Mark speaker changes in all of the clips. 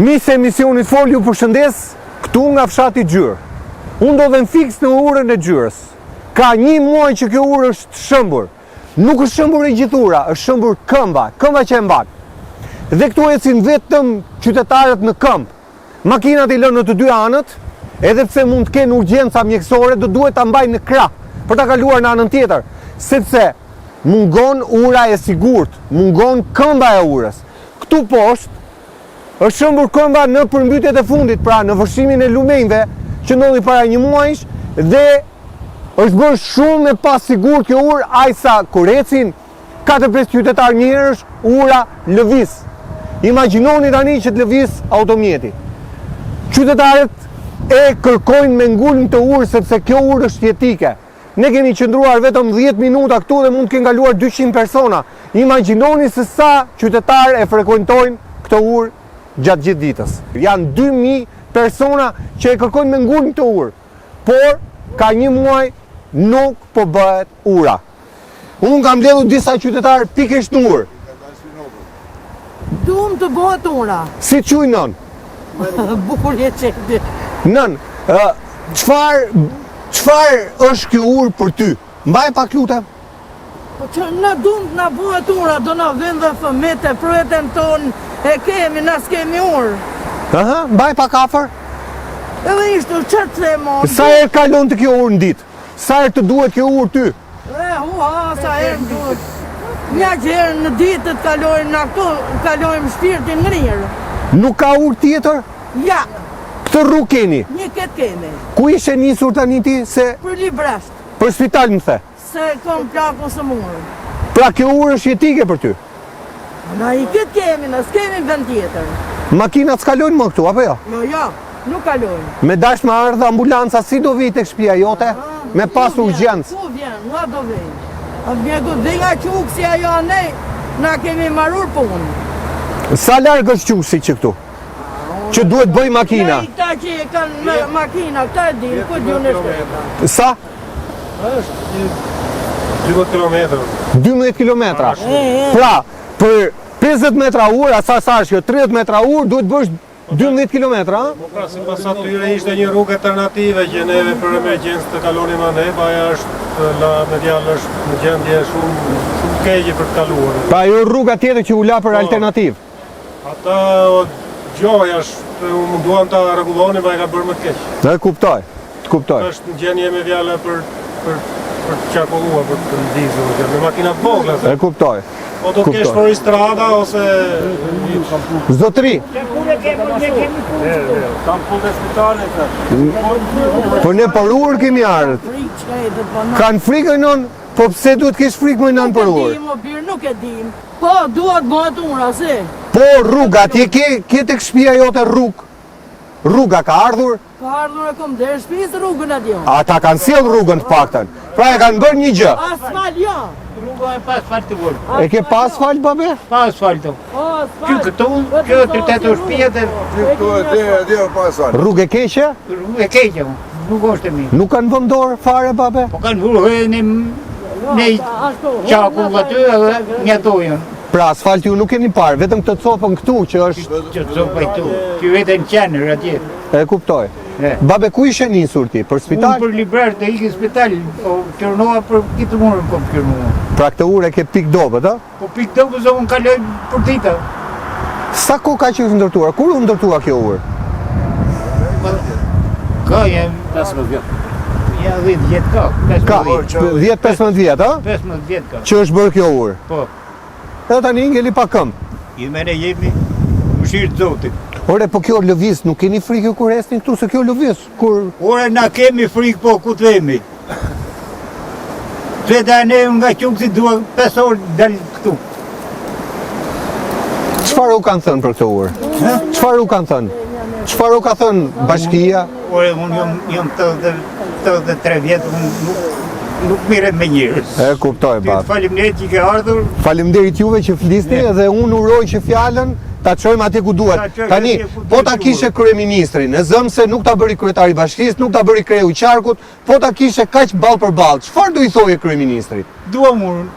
Speaker 1: Miqtë e emisionit Fol ju përshëndes këtu nga fshati Xhyrë. Unë ndodhem fiks në urën e Xhyrës. Ka një muaj që kjo urë është shëmbur. Nuk është shëmbur e gjithë ura, është shëmbur këmba, këmba që e mban. Dhe këtu ecin vetëm qytetarët në këmbë. Makinat i lënë në të dy anët, edhe pse mund të kenë urgjenca mjekësore, do duhet ta mbajnë në krah për ta kaluar në anën tjetër, sepse mungon ura e sigurt, mungon këmba e urës. Këtu poshtë është shëmbur këmba në përmbytjet e fundit, pra në vërshimin e lumenjve që ndodhi para një muajish dhe është bërë shumë e pasigurt kjo urë, aq sa kur ecin 4-5 qytetarë njëherësh, ura lëviz. Imagjinoni tani që të lëviz automjeti. Qytetarët e kërkojnë me ngulm këtë urë sepse kjo urë është jetike. Ne kemi qëndruar vetëm 10 minuta këtu dhe mund të kenë kaluar 200 persona. Imagjinoni se sa qytetarë e frekuentojnë këtë urë gjatë gjithë ditës. Janë 2000 persona që e kërkojnë me ngulm këtë urë, por ka një muaj nuk po bëhet ura. Unë kam mbledhur disa qytetarë pikërisht në urë.
Speaker 2: Duam të bëhet ura.
Speaker 1: Si të quaj nënë?
Speaker 2: Bukur je qeti.
Speaker 1: Nënë, çfarë çfarë është kjo urë për ty? Mbaj pak lutem.
Speaker 2: Po që na duam të na bëhet ura, do na vënë dhe fëmijët e preten tonë, e kemi, na s'kemi urë.
Speaker 1: Aha, mbaj pak afër.
Speaker 2: Edhe ishte, çfarë të them?
Speaker 1: Sa herë kalon te kjo urë në ditë? Sa herë të duhet kjo urë ty?
Speaker 2: E, huha, sa herë më duhet. Një herë në ditë të kalojmë në këtu, kalojmë shpirtin ngrirë.
Speaker 1: Nuk ka urë tjetër?
Speaker 2: Ja.
Speaker 1: Këtë rrugë keni?
Speaker 2: Një këtë kemi.
Speaker 1: Ku ishe nisur tani ti se?
Speaker 2: Për Librazhd.
Speaker 1: Për spital më the?
Speaker 2: Se kom plakun sëmurë.
Speaker 1: Pra kjo urë është jetike për ty?
Speaker 2: Na i këtë kemi, na s'kemi vend tjetër.
Speaker 1: Makinat s'kalojnë më këtu, apo jo?
Speaker 2: Jo, jo, nuk kalojnë.
Speaker 1: Me dasht me ardhë ambulanca, si do vijë tek shtëpia jote? Me pas urgjencë.
Speaker 2: Ku vjen, nga do vijë? A vjen do vijë nga Qukësi ajo anej, na kemi marur punë.
Speaker 1: Sa larg është Qukësi që këtu? Që duhet bëj makina?
Speaker 2: Ja, këta që kanë makina, këta e dinë, ku di unë e shkreta.
Speaker 1: Sa?
Speaker 3: Është një 12 kilometra.
Speaker 1: 12 kilometra. Pra, për 50 metra urë, a sa sa është kjo, 30 metra urë, duhet bësh 12 kilometra,
Speaker 3: a? Po pra, sipas atyre ishte një rrugë alternative që neve për emergjencë të kalonim anej, pa ajo është la me fjalë është në gjendje shumë shumë të keqe për të kaluar.
Speaker 1: Pra ajo rruga tjetër që u la për
Speaker 3: po.
Speaker 1: alternativë.
Speaker 3: Ata gjoja është u munduan ta rregullonin, pa e kanë bërë më të keq.
Speaker 1: E kuptoj. Të kuptoj.
Speaker 3: Është në gjendje me fjalë për për për të qarkulluar, për të lëvizur, me makina të vogla.
Speaker 1: E kuptoj.
Speaker 3: Po do të kesh fuoristrada ose
Speaker 1: Zotri.
Speaker 4: Kam punë të spitalit.
Speaker 1: Po ne për urë kemi ardhur. Kanë frikë nënë, po pse duhet kesh frikë moj nënë për
Speaker 2: Nuk e
Speaker 1: urë?
Speaker 2: dim, o bir, nuk e dim. Po, duhet bëhet ura, si?
Speaker 1: Po rruga, ti ke ke tek shtëpia jote rrugë. Rruga ka ardhur?
Speaker 2: Ka ardhur e kom deri shtëpisë rrugën atje.
Speaker 1: Ata kanë sjell rrugën të paktën. Pra e kanë bërë një gjë.
Speaker 2: Asfalt jo.
Speaker 4: Rruga e pa asfaltuar.
Speaker 1: E ke pa asfalt babe?
Speaker 4: Pa asfalt.
Speaker 2: Po, asfalt.
Speaker 4: Ky këtu, kjo të tetë shtëpia dhe
Speaker 5: ky këtu e deri atje pa asfalt.
Speaker 1: Rrugë e keqe?
Speaker 4: Rrugë e keqe. Nuk është e mirë.
Speaker 1: Nuk kanë vënë dorë fare babe?
Speaker 4: Po kanë vënë në në çakull aty edhe mjatojnë.
Speaker 1: Pra asfalt ju nuk keni parë, vetëm këtë copën këtu që është...
Speaker 4: Që copën këtu, që vetëm qenër atje.
Speaker 1: E kuptoj. Babe, ku ishe nisur ti? Për spital?
Speaker 4: Unë për Librazhd të iki spital, po kërnova për këtë urën kom kërnova.
Speaker 1: Pra këtë urë e ke pikë dobët, a?
Speaker 4: Po pikë dobët, se unë kaloj për dita.
Speaker 1: Sa kohë ka që është ndërtuar? Kur u ndërtua kjo urë?
Speaker 4: Ka, jem...
Speaker 6: 15 vjet.
Speaker 4: Ja, 10 vjet ka.
Speaker 1: Ka, 10-15 vjet, a?
Speaker 4: 15 vjet ka.
Speaker 1: Që është bërë kjo urë?
Speaker 4: Po.
Speaker 1: Edhe tani ngeli pa këmbë.
Speaker 4: I mene jemi mëshirë të Zotit.
Speaker 1: Ore, po kjo lëviz, nuk keni frikë ju kur ecni këtu, se kjo lëviz, kur...
Speaker 4: Ore, na kemi frikë, po ku të vemi? Të da ne nga Qukësi dua 5 orë dal këtu.
Speaker 1: Çfarë u kanë thënë për këtë urë? Çfarë u kanë thënë? Çfarë u ka thënë bashkia?
Speaker 4: Ore, unë jam, jam 83 vjet, unë nuk, nuk mirrem me njerëz.
Speaker 1: E kuptoj,
Speaker 4: Ty
Speaker 1: babë.
Speaker 4: faleminderit që ke ardhur.
Speaker 1: Faleminderit juve që flisni dhe unë uroj që fjalën ta çojmë atje ku duhet.
Speaker 4: Ta çojmë
Speaker 1: Tani,
Speaker 4: atje ku
Speaker 1: po ta
Speaker 4: duhet.
Speaker 1: kishe kryeministrin, e zëmë se nuk ta bëri kryetari i bashkisë, nuk ta bëri kreu i qarkut, po ta kishe kaq ballë për ballë, çfarë do i thoje kryeministrit?
Speaker 4: Duam urën.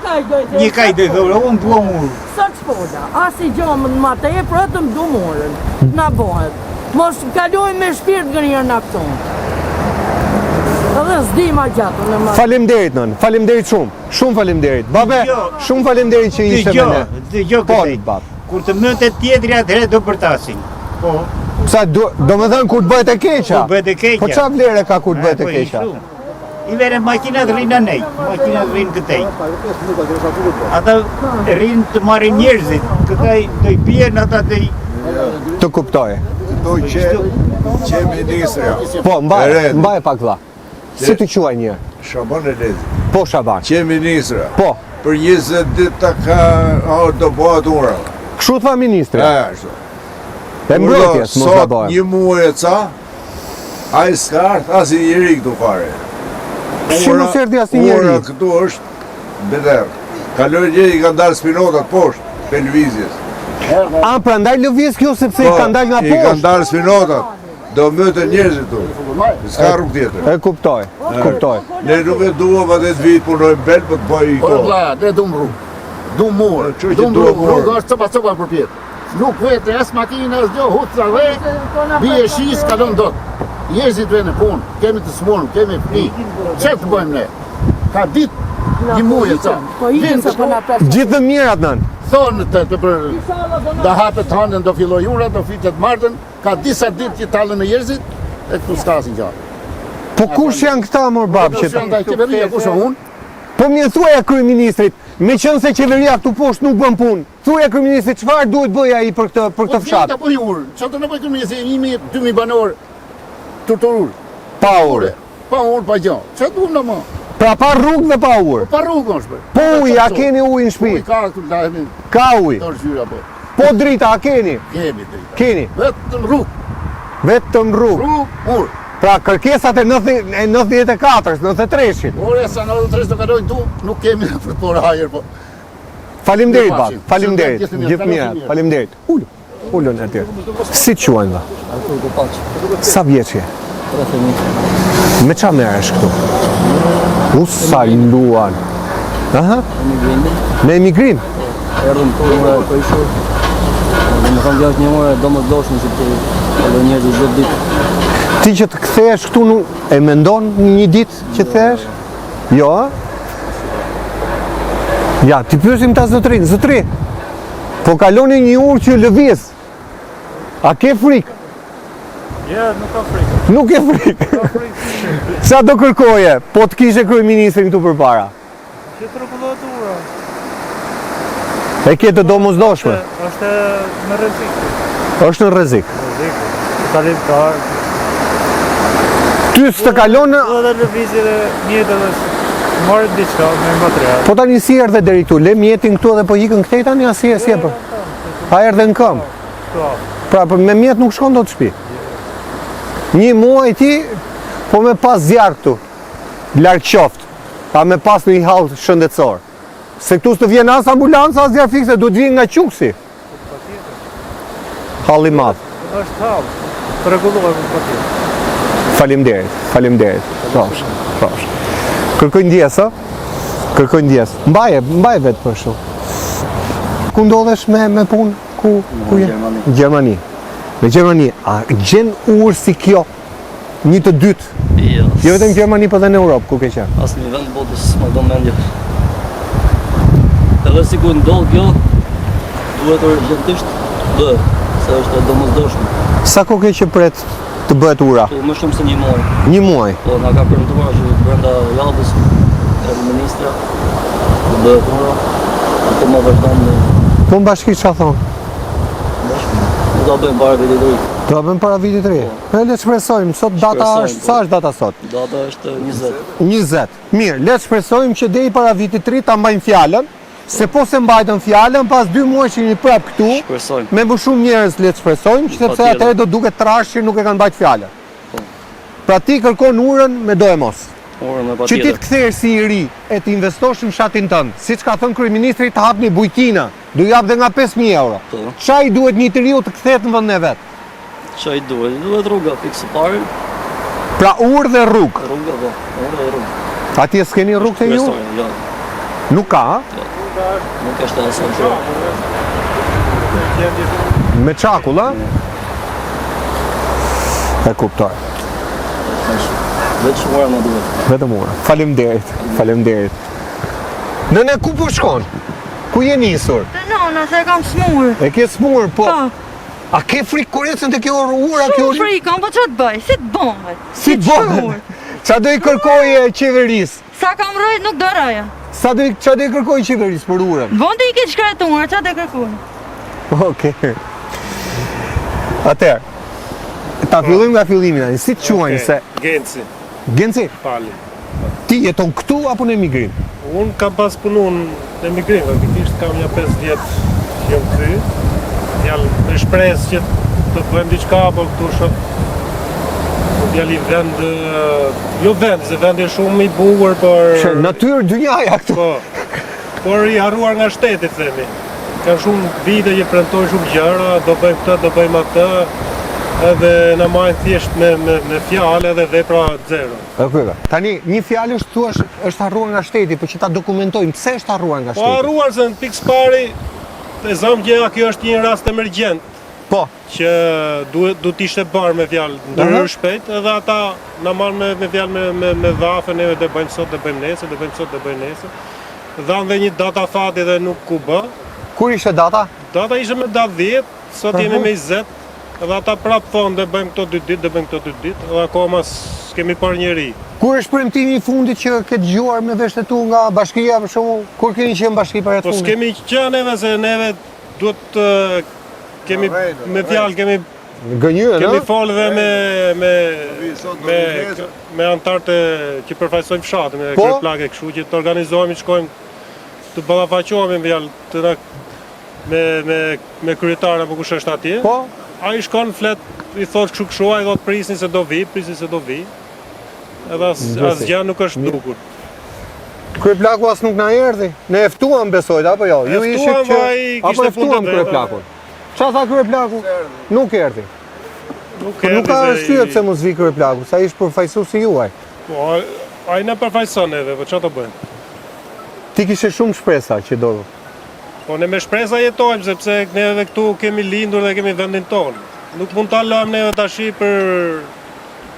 Speaker 2: kaq do i
Speaker 4: Një kaq do i thua, unë dua urë.
Speaker 2: Sa ç'fola, asnjë gjë më ma tepër, vetëm dum urën, na bëhet. Mos kalojmë me shpirt nganjëherë na këtu. Edhe s'di ma gjatë, unë ma...
Speaker 1: Faleminderit nënë, faleminderit shumë, shumë faleminderit. Babe, shumë faleminderit që ishe me ne.
Speaker 4: Dëgjo
Speaker 1: Po,
Speaker 4: këtej.
Speaker 1: bab.
Speaker 4: Kur të mbytet tjetri atëherë do bërtasin. Po.
Speaker 1: Pse, do, do me thënë kur të bëhet e keqja?
Speaker 4: Kur bëhet e keqja.
Speaker 1: Po ça vlere ka kur të bëhet e
Speaker 4: Po, i
Speaker 1: keqja?
Speaker 4: shumë. I vere makinat rrinë anej, makinat rrinë këtej. Ata rrinë të marrin njerëzit, këta do i bien, ata do i...
Speaker 1: Të kuptoj.
Speaker 5: Këto që, që ministrja.
Speaker 1: Po, mbaj, mbaj pak vlla. Si të quaj një?
Speaker 5: Shaban Elezi.
Speaker 1: Po, Shaban.
Speaker 5: Që ministrja.
Speaker 1: Po.
Speaker 5: Për 20 ditë të ka, do bëhet ura.
Speaker 1: Kështu tha ministrja.
Speaker 5: E, ashtu.
Speaker 1: E mbrojtjes, mos gaboj.
Speaker 5: Sot një muaj e ca, ai s'ka ardhë asnjë njeri këtu fare.
Speaker 1: Si mos erdhi asnjë njeri?
Speaker 5: Ura këtu është beter. Kaloi gjë i kanë dalë spinotat poshtë, për lëvizjes.
Speaker 1: A, prandaj lëviz kjo sepse i
Speaker 5: Po,
Speaker 1: kanë dalë nga
Speaker 5: I kanë
Speaker 1: poshtë.
Speaker 5: dalë spinotat. Do mbyten njerëzit këtu. S'ka rrugë tjetër.
Speaker 1: E kuptoj, kuptoj.
Speaker 5: Ne nuk e duam atë të vijë punojmë bel, po të bëj i
Speaker 6: Po
Speaker 5: këto.
Speaker 6: vlla, ne dum rrugë. Dum urë,
Speaker 5: Kështu që
Speaker 6: dum
Speaker 5: duam
Speaker 6: rrugë,
Speaker 5: urë.
Speaker 6: rruga është copa copa përpjetë. Nuk vete as makinë, as gjë, huca dhe, bie shi, s'kalon dot. Njerëzit venë në punë, kemi të smurë, kemi fëmijë. Çe të bëjmë ne? Ka ditë, një muaj e ca.
Speaker 2: Po ikin se po na pres.
Speaker 1: Gjithë të mirat nën.
Speaker 6: Thonë të, të për do hapet hanën, do filloj ura, do fitet martën, ka disa ditë që tallen me njerëzit, e këtu s'ka asnjë gjë.
Speaker 1: Po kush janë këta mor babë që
Speaker 6: Kush janë këta qeveria, kush është unë?
Speaker 1: Po mirë thuaja kryeministrit, meqenëse qeveria këtu poshtë nuk bën punë. Thuaja kryeministrit çfarë duhet bëjë ai për këtë për këtë
Speaker 6: Po
Speaker 1: fshat?
Speaker 6: ta bëj urë. Çfarë do na bëj kryeministri 1000 2000 banorë torturur.
Speaker 1: Pa urë.
Speaker 6: Pa urë, pa gjë. Çfarë duam na më?
Speaker 1: Pra pa rrugë dhe pa urë.
Speaker 6: Po pa rrugë është.
Speaker 1: Po ujë, a keni ujë në shtëpi?
Speaker 6: Ujë ka këtu lahemi.
Speaker 1: Ka ujë.
Speaker 6: Dorë zyra po.
Speaker 1: Po drita, a keni?
Speaker 6: Kemi drita.
Speaker 1: Keni.
Speaker 6: Vetëm rrugë.
Speaker 1: Vetëm rrugë.
Speaker 6: Rrugë, urë.
Speaker 1: Pra kërkesat e 94-s, 93-shit.
Speaker 6: Ore, sa 93 do kalojnë tu, nuk kemi për të porë hajër, po.
Speaker 1: Faleminderit bab, faleminderit. Gjithë mirat, faleminderit. Ulu, ulu në atje. Si të quajnë vlla?
Speaker 7: Artur Kopaç.
Speaker 1: Sa vjeç je?
Speaker 7: 31.
Speaker 1: Me ça merresh këtu? U sa luan. Aha.
Speaker 7: Emigrimin.
Speaker 1: Me emigrim?
Speaker 7: Po, erdhëm këtu ura e prishur. Domethënë kjo është një urë e domosdoshme që të kalojnë njerëzit çdo ditë.
Speaker 1: Ti që të kthehesh këtu nuk e mendon një ditë që të kthehesh? Jo, a? Ja, t'i pyesim ta zotërinë, zotëri. Po kaloni një urë që lëviz. A ke frikë?
Speaker 3: Jo, nuk ka frikë.
Speaker 1: Nuk ke frikë. Ça do kërkoje, po të kishe kryeministrin këtu përpara?
Speaker 3: Që të rregullohet ura.
Speaker 1: E ke të domosdoshme.
Speaker 3: Është në rrezik.
Speaker 1: Është në rrezik.
Speaker 3: Rrezik. Kalimtar.
Speaker 1: Ty s'të kalon në...
Speaker 3: Dhe lëvizje dhe mjetet dhe marrin diçka me material.
Speaker 1: Po tani si erdhe deri këtu? Le mjetin këtu edhe po ikën këtej tani a si e si e për? A erdhe në këmbë?
Speaker 3: Po.
Speaker 1: Pra për me mjet nuk shkon dot shtëpi. Një muaj ti po me pas zjarr këtu. Larg qoftë. Pa me pas një hall shëndetësor. Se këtu s'të vjen as ambulanca, as zjarrfikëse, duhet të vijnë nga Qukësi. Hall i madh.
Speaker 3: Është hall. Të rregullohet me patjetër.
Speaker 1: Faleminderit, faleminderit. Prosh, prosh. Kërkoj ndjesë, ë? Kërkoj ndjesë. Mbaje, mbaje vetë për kështu. Ku ndodhesh me me punë? Ku ku je?
Speaker 7: Gjermani.
Speaker 1: Në Gjermani. Në Gjermani, a gjen urë si kjo? Një të dytë.
Speaker 7: Jo.
Speaker 1: Jo vetëm në Gjermani, po dhe në Europë, ku ke qenë.
Speaker 7: Asnjë vend botës s'ma do mendja. Edhe sikur ndodh kjo, duhet urgjentisht bëhet, se është e domosdoshme.
Speaker 1: Sa kohë ke që pret të bëhet ura?
Speaker 7: Po më shumë se një muaj.
Speaker 1: Një muaj.
Speaker 7: Po na ka premtuar që brenda javës edhe ministra të bëhet ura. Akoma vazhdon në
Speaker 1: Po në bashki ça thonë?
Speaker 7: bashki. Do ta bëjmë para vitit të ri.
Speaker 1: Do ta bëjmë para vitit të ri. Po. Le të shpresojmë, sot data është, sa
Speaker 7: po.
Speaker 1: është data sot?
Speaker 7: Data është 20.
Speaker 1: 20. Mirë, le të shpresojmë që deri para vitit të ri ta mbajnë fjalën, se po s'e mbajtën fjalën, pas dy muajsh jeni prapë këtu.
Speaker 7: Shpresojmë.
Speaker 1: Me më shumë njerëz le të shpresojmë, që sepse atëherë do duket trashë që nuk e kanë mbajt fjalën.
Speaker 7: Po.
Speaker 1: Pra ti kërkon urën me doemos.
Speaker 7: Urën me
Speaker 1: patjetër. Që ti të kthehesh si i ri e të investosh në fshatin tënd, siç ka thënë kryeministri të hapni bujtina, do jap dhe nga 5000 euro.
Speaker 7: Po.
Speaker 1: Ça i duhet një të riu të kthehet në vendin e vet?
Speaker 7: Ça i duhet? I duhet rruga, pikë së pari.
Speaker 1: Pra urë dhe rrugë.
Speaker 7: Rruga, po. Urë dhe rrugë.
Speaker 1: Atje s'keni rrugë te ju?
Speaker 7: Jo.
Speaker 1: Nuk ka, a?
Speaker 7: Jo. Nuk është e asfaltuar.
Speaker 1: Me çakull, a? E kuptoj.
Speaker 7: Veç ura më duhet.
Speaker 1: Vetëm ura. Faleminderit. Faleminderit. Nënë ku po shkon? Ku je nisur?
Speaker 8: Te nona, se e kam smur.
Speaker 1: E ke smur, po.
Speaker 8: Po.
Speaker 1: A ke frikë kur ecën te kjo ura kjo?
Speaker 8: Shumë frikë, po ça të bëj? Si të bëhet?
Speaker 1: Si të bëhet? Ça do i kërkoje qeverisë?
Speaker 8: Sa kam rrojt, nuk do rroja.
Speaker 1: Sa do i ça do i kërkoje qeverisë për urën?
Speaker 8: Von të i këtë shkretë ura, ça do i kërkoj?
Speaker 1: Okej. Atëherë, ta fillojmë nga fillimi tani. Si të quajnë se
Speaker 3: Genci.
Speaker 1: Genci?
Speaker 3: Pali.
Speaker 1: Ti jeton këtu apo në emigrim?
Speaker 3: Unë kam pas punu në emigrim, faktikisht kam nja 5 vjet që jam kthy. Jam me shpresë që të bëjmë diçka, por këtu shoh djali vend, jo vend, se vendi është shumë i bukur, por...
Speaker 1: Që natyrë dynjaja këtu.
Speaker 3: Po, por i harruar nga shteti, themi. Kanë shumë vite që premtojnë shumë gjëra, do bëjmë këtë, do bëjmë atë, edhe na marrin thjesht me, me, me fjalë edhe vepra zero.
Speaker 1: E kuptova. Tani, një fjalë është thua është harruar nga shteti, po që ta dokumentojmë, pse është harruar nga
Speaker 3: po
Speaker 1: shteti?
Speaker 3: Po harruar se në pikë së pari, e zëmë që kjo është një rast emergjent.
Speaker 1: Po.
Speaker 3: Që duhet do të ishte bërë me fjalë ndërhyrë shpejt, edhe ata na marrin me me fjalë me me me dhafe, neve do bëjmë sot, do bëjmë nesër, do bëjmë sot, do bëjmë nesër. Dhanë dhe një datë afati dhe nuk u bë.
Speaker 1: Kur ishte data?
Speaker 3: Data ishte me datë 10, sot jemi me 20, edhe ata prapë thonë do bëjmë këto dy ditë, do bëjmë këto dy ditë, edhe akoma s'kemi parë njeri.
Speaker 1: Kur është premtimi i fundit që ke dëgjuar me veshët e tu nga bashkia për shembull? Kur keni qenë në bashki për herë
Speaker 3: Po
Speaker 1: të fundit?
Speaker 3: s'kemi qenë neve se neve duhet të kemi me fjalë kemi
Speaker 1: Gënjye,
Speaker 3: Kemi folë dhe me me me me anëtarët që përfaqësojnë fshatin, me po? kryeplak e kështu që të organizohemi të shkojmë të ballafaqohemi me fjalë të na me me me kryetarin apo kush është atje.
Speaker 1: Po.
Speaker 3: Ai shkon flet, i thotë kështu kështu, ai thotë prisni se do vi, prisni se do vi. Edhe as asgjë nuk është dukur.
Speaker 1: Kryeplaku as nuk na erdhi. Ne e ftuam besoj, apo jo? Ju ishit që apo e ftuam kryeplakun. Ça tha kryeplaku? Nuk erdhi.
Speaker 3: Nuk
Speaker 1: po erdhi. Nuk ka arsye pse mos vi kryeplaku, se ai është përfaqësuesi juaj.
Speaker 3: Po, ai na përfaqëson neve, po ça të bëjmë?
Speaker 1: Ti kishe shumë shpresa që do.
Speaker 3: Po ne me shpresa jetojmë sepse neve këtu kemi lindur dhe kemi vendin tonë. Nuk mund ta lëmë neve tashi për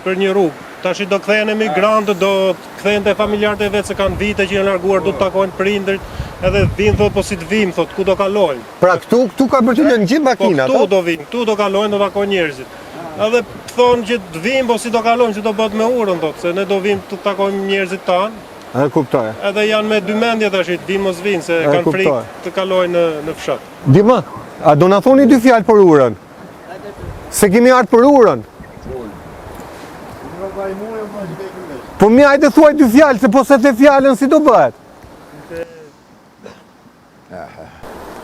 Speaker 3: për një rrugë. Tashi do kthehen emigrantët, do kthehen te familjarët e vet se kanë vite që janë larguar, do të takojnë prindërit, edhe vijnë thotë po si të vijmë thotë, ku do kalojmë.
Speaker 1: Pra këtu, këtu ka për të lënë gjithë
Speaker 3: Po
Speaker 1: makinat,
Speaker 3: këtu
Speaker 1: a?
Speaker 3: do vijnë, këtu do kalojnë, do takojnë njerëzit. Edhe thonë që të vijmë, po si do kalojmë, si do bëhet me urën thotë, se ne do vijmë të takojmë njerëzit tanë.
Speaker 1: E kuptoj.
Speaker 3: Edhe janë me dy mendje tash, të vijnë mos vijnë, se
Speaker 1: E
Speaker 3: kanë
Speaker 1: kuptoj.
Speaker 3: frikë të kalojnë në në fshat.
Speaker 1: Dima, a do na thoni dy fjalë për urën? Se kemi ardhur për urën. Po mi hajde thuaj dy fjalë, se po s'e the fjalën si do bëhet?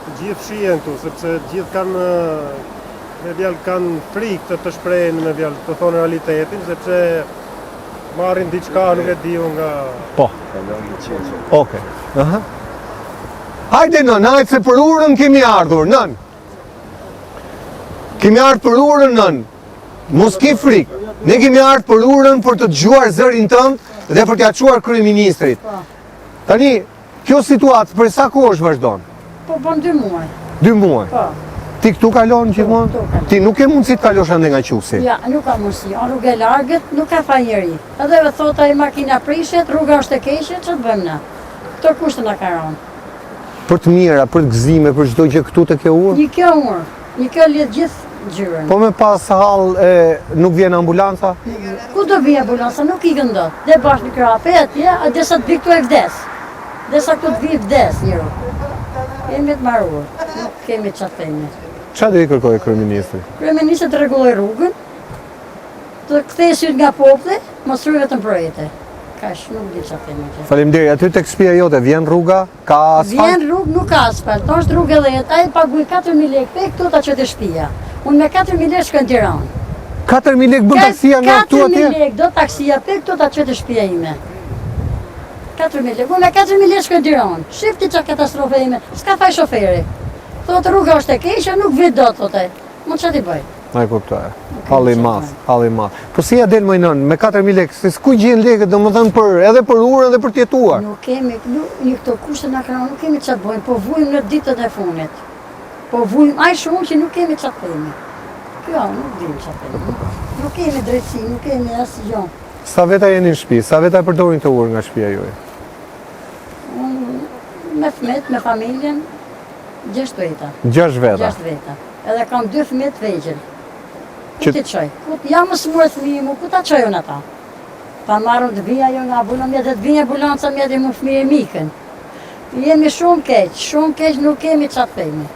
Speaker 3: Të gjithë fshihen këtu, sepse të gjithë kanë me fjalë kanë frikë të të shprehen me fjalë, të thonë realitetin, sepse marrin diçka, nuk e di unë nga...
Speaker 1: Po. Okej. Aha. Hajde nën, hajde se për urën kemi ardhur, nën. Kemi ardhur për urën nën. Mos ki frikë. Ne kemi ardhur për urën për të dëgjuar zërin tënd dhe për t'ia çuar kryeministrit.
Speaker 9: Po.
Speaker 1: Tani, kjo situatë për sa kohë është vazhdon?
Speaker 9: Po bën dy muaj.
Speaker 1: Dy muaj.
Speaker 9: Po.
Speaker 1: Ti këtu kalon gjithmonë? Ti nuk ke mundësi të kalosh andej nga Qukësi?
Speaker 9: Ja, nuk ka mundësi. O rrugë e largët, nuk ka faj njeri. Edhe e thotë ai makina prishet, rruga është e keqe, ç'të bëjmë na? Këto kushte na ka rënë.
Speaker 1: Për të mira, për të gëzime, për çdo gjë këtu te kjo urë?
Speaker 9: Një kjo urë, një kjo lidh gjithë Xhyrën.
Speaker 1: Po me pas hall e nuk vjen ambulanca?
Speaker 9: Ku do vijë ambulanca, nuk ikën dot. Dhe bash në krah atje, a derisa të vi këtu e vdes. Derisa këtu të vi vdes njeriu. Jemi të mbaruar, nuk kemi çfarë të themi.
Speaker 1: Ça do i kërkoje kryeministrit?
Speaker 9: Kryeministri të rregullojë rrugën, të kthejë sytë nga populli, mos rri vetëm për vete. Kaq, nuk di çfarë themi tjetër.
Speaker 1: Faleminderit. Aty tek shtëpia jote vjen rruga? Ka asfalt?
Speaker 9: Vjen rrugë, nuk ka asfalt. Është rrugë edhe jetë. Ai paguaj 4000 lekë pe këtu ta çojë te shtëpia. Unë me 4000 lekë shkoj në Tiranë.
Speaker 1: 4000 lekë bën taksia nga këtu atje?
Speaker 9: 4000 lekë do taksia pe këtu ta çojë te shtëpia ime. 4000 lekë. Unë me 4000 lekë shkoj në Tiranë. Shif ti çfarë katastrofe ime. S'ka faj shoferi. Thotë rruga është e keqe, nuk vi dot thotë. Unë çfarë t'i bëj?
Speaker 1: E kuptoj. Hall i madh, hall i madh. Po si ja del moj nënë, me 4.000 lekë, se ku gjen lekët, domethënë për, edhe për urën dhe për të jetuar.
Speaker 9: Nuk kemi, nuk, një këto kushte na kanë, nuk kemi çfarë bëjmë, po vujmë në ditët e fundit. Po vujmë aq shumë që nuk kemi çfarë themi. Kjo, nuk dim çfarë themi. Nuk kemi drejtësi, nuk kemi asgjë.
Speaker 1: Sa veta jeni në shtëpi? Sa veta e përdorin këtë urë nga shtëpia juaj?
Speaker 9: Unë me fëmijët, me familjen, 6 veta.
Speaker 1: 6 veta.
Speaker 9: 6 veta. Edhe kam dy fëmijë të vegjël. Ku t'i çoj? Ku jam më sëmurë fëmijë mu, ku ta çoj unë ata? Pa marrë të vija jo nga ambula, mjetë të vijë ambulanca mjetë mu fëmijë më ikën. Jemi shumë keq, shumë keq, nuk kemi ça të themi.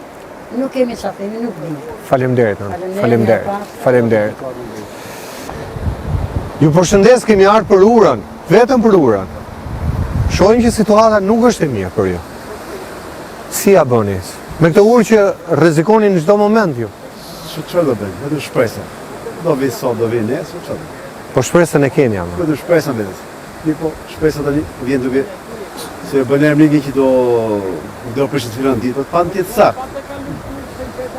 Speaker 9: Nuk kemi ça të themi, nuk
Speaker 1: di. Faleminderit, nënë. Faleminderit. Faleminderit. Ju përshëndes, kemi ardhur për urën, vetëm për urën. Shohim që situata nuk është e mirë për ju. Si ja bëni? Me këtë urë që rrezikoni në çdo moment ju.
Speaker 10: Që që do bëjmë? Vetëm shpresën. Do vi sot, do vi nesër, që do
Speaker 1: Po shpresën e keni ama.
Speaker 10: Vetëm shpresën vetës. Mirë po, shpresa tani vjen duke se bën emrin një që do do prishet filan ditë, po pa të jetë
Speaker 1: saktë.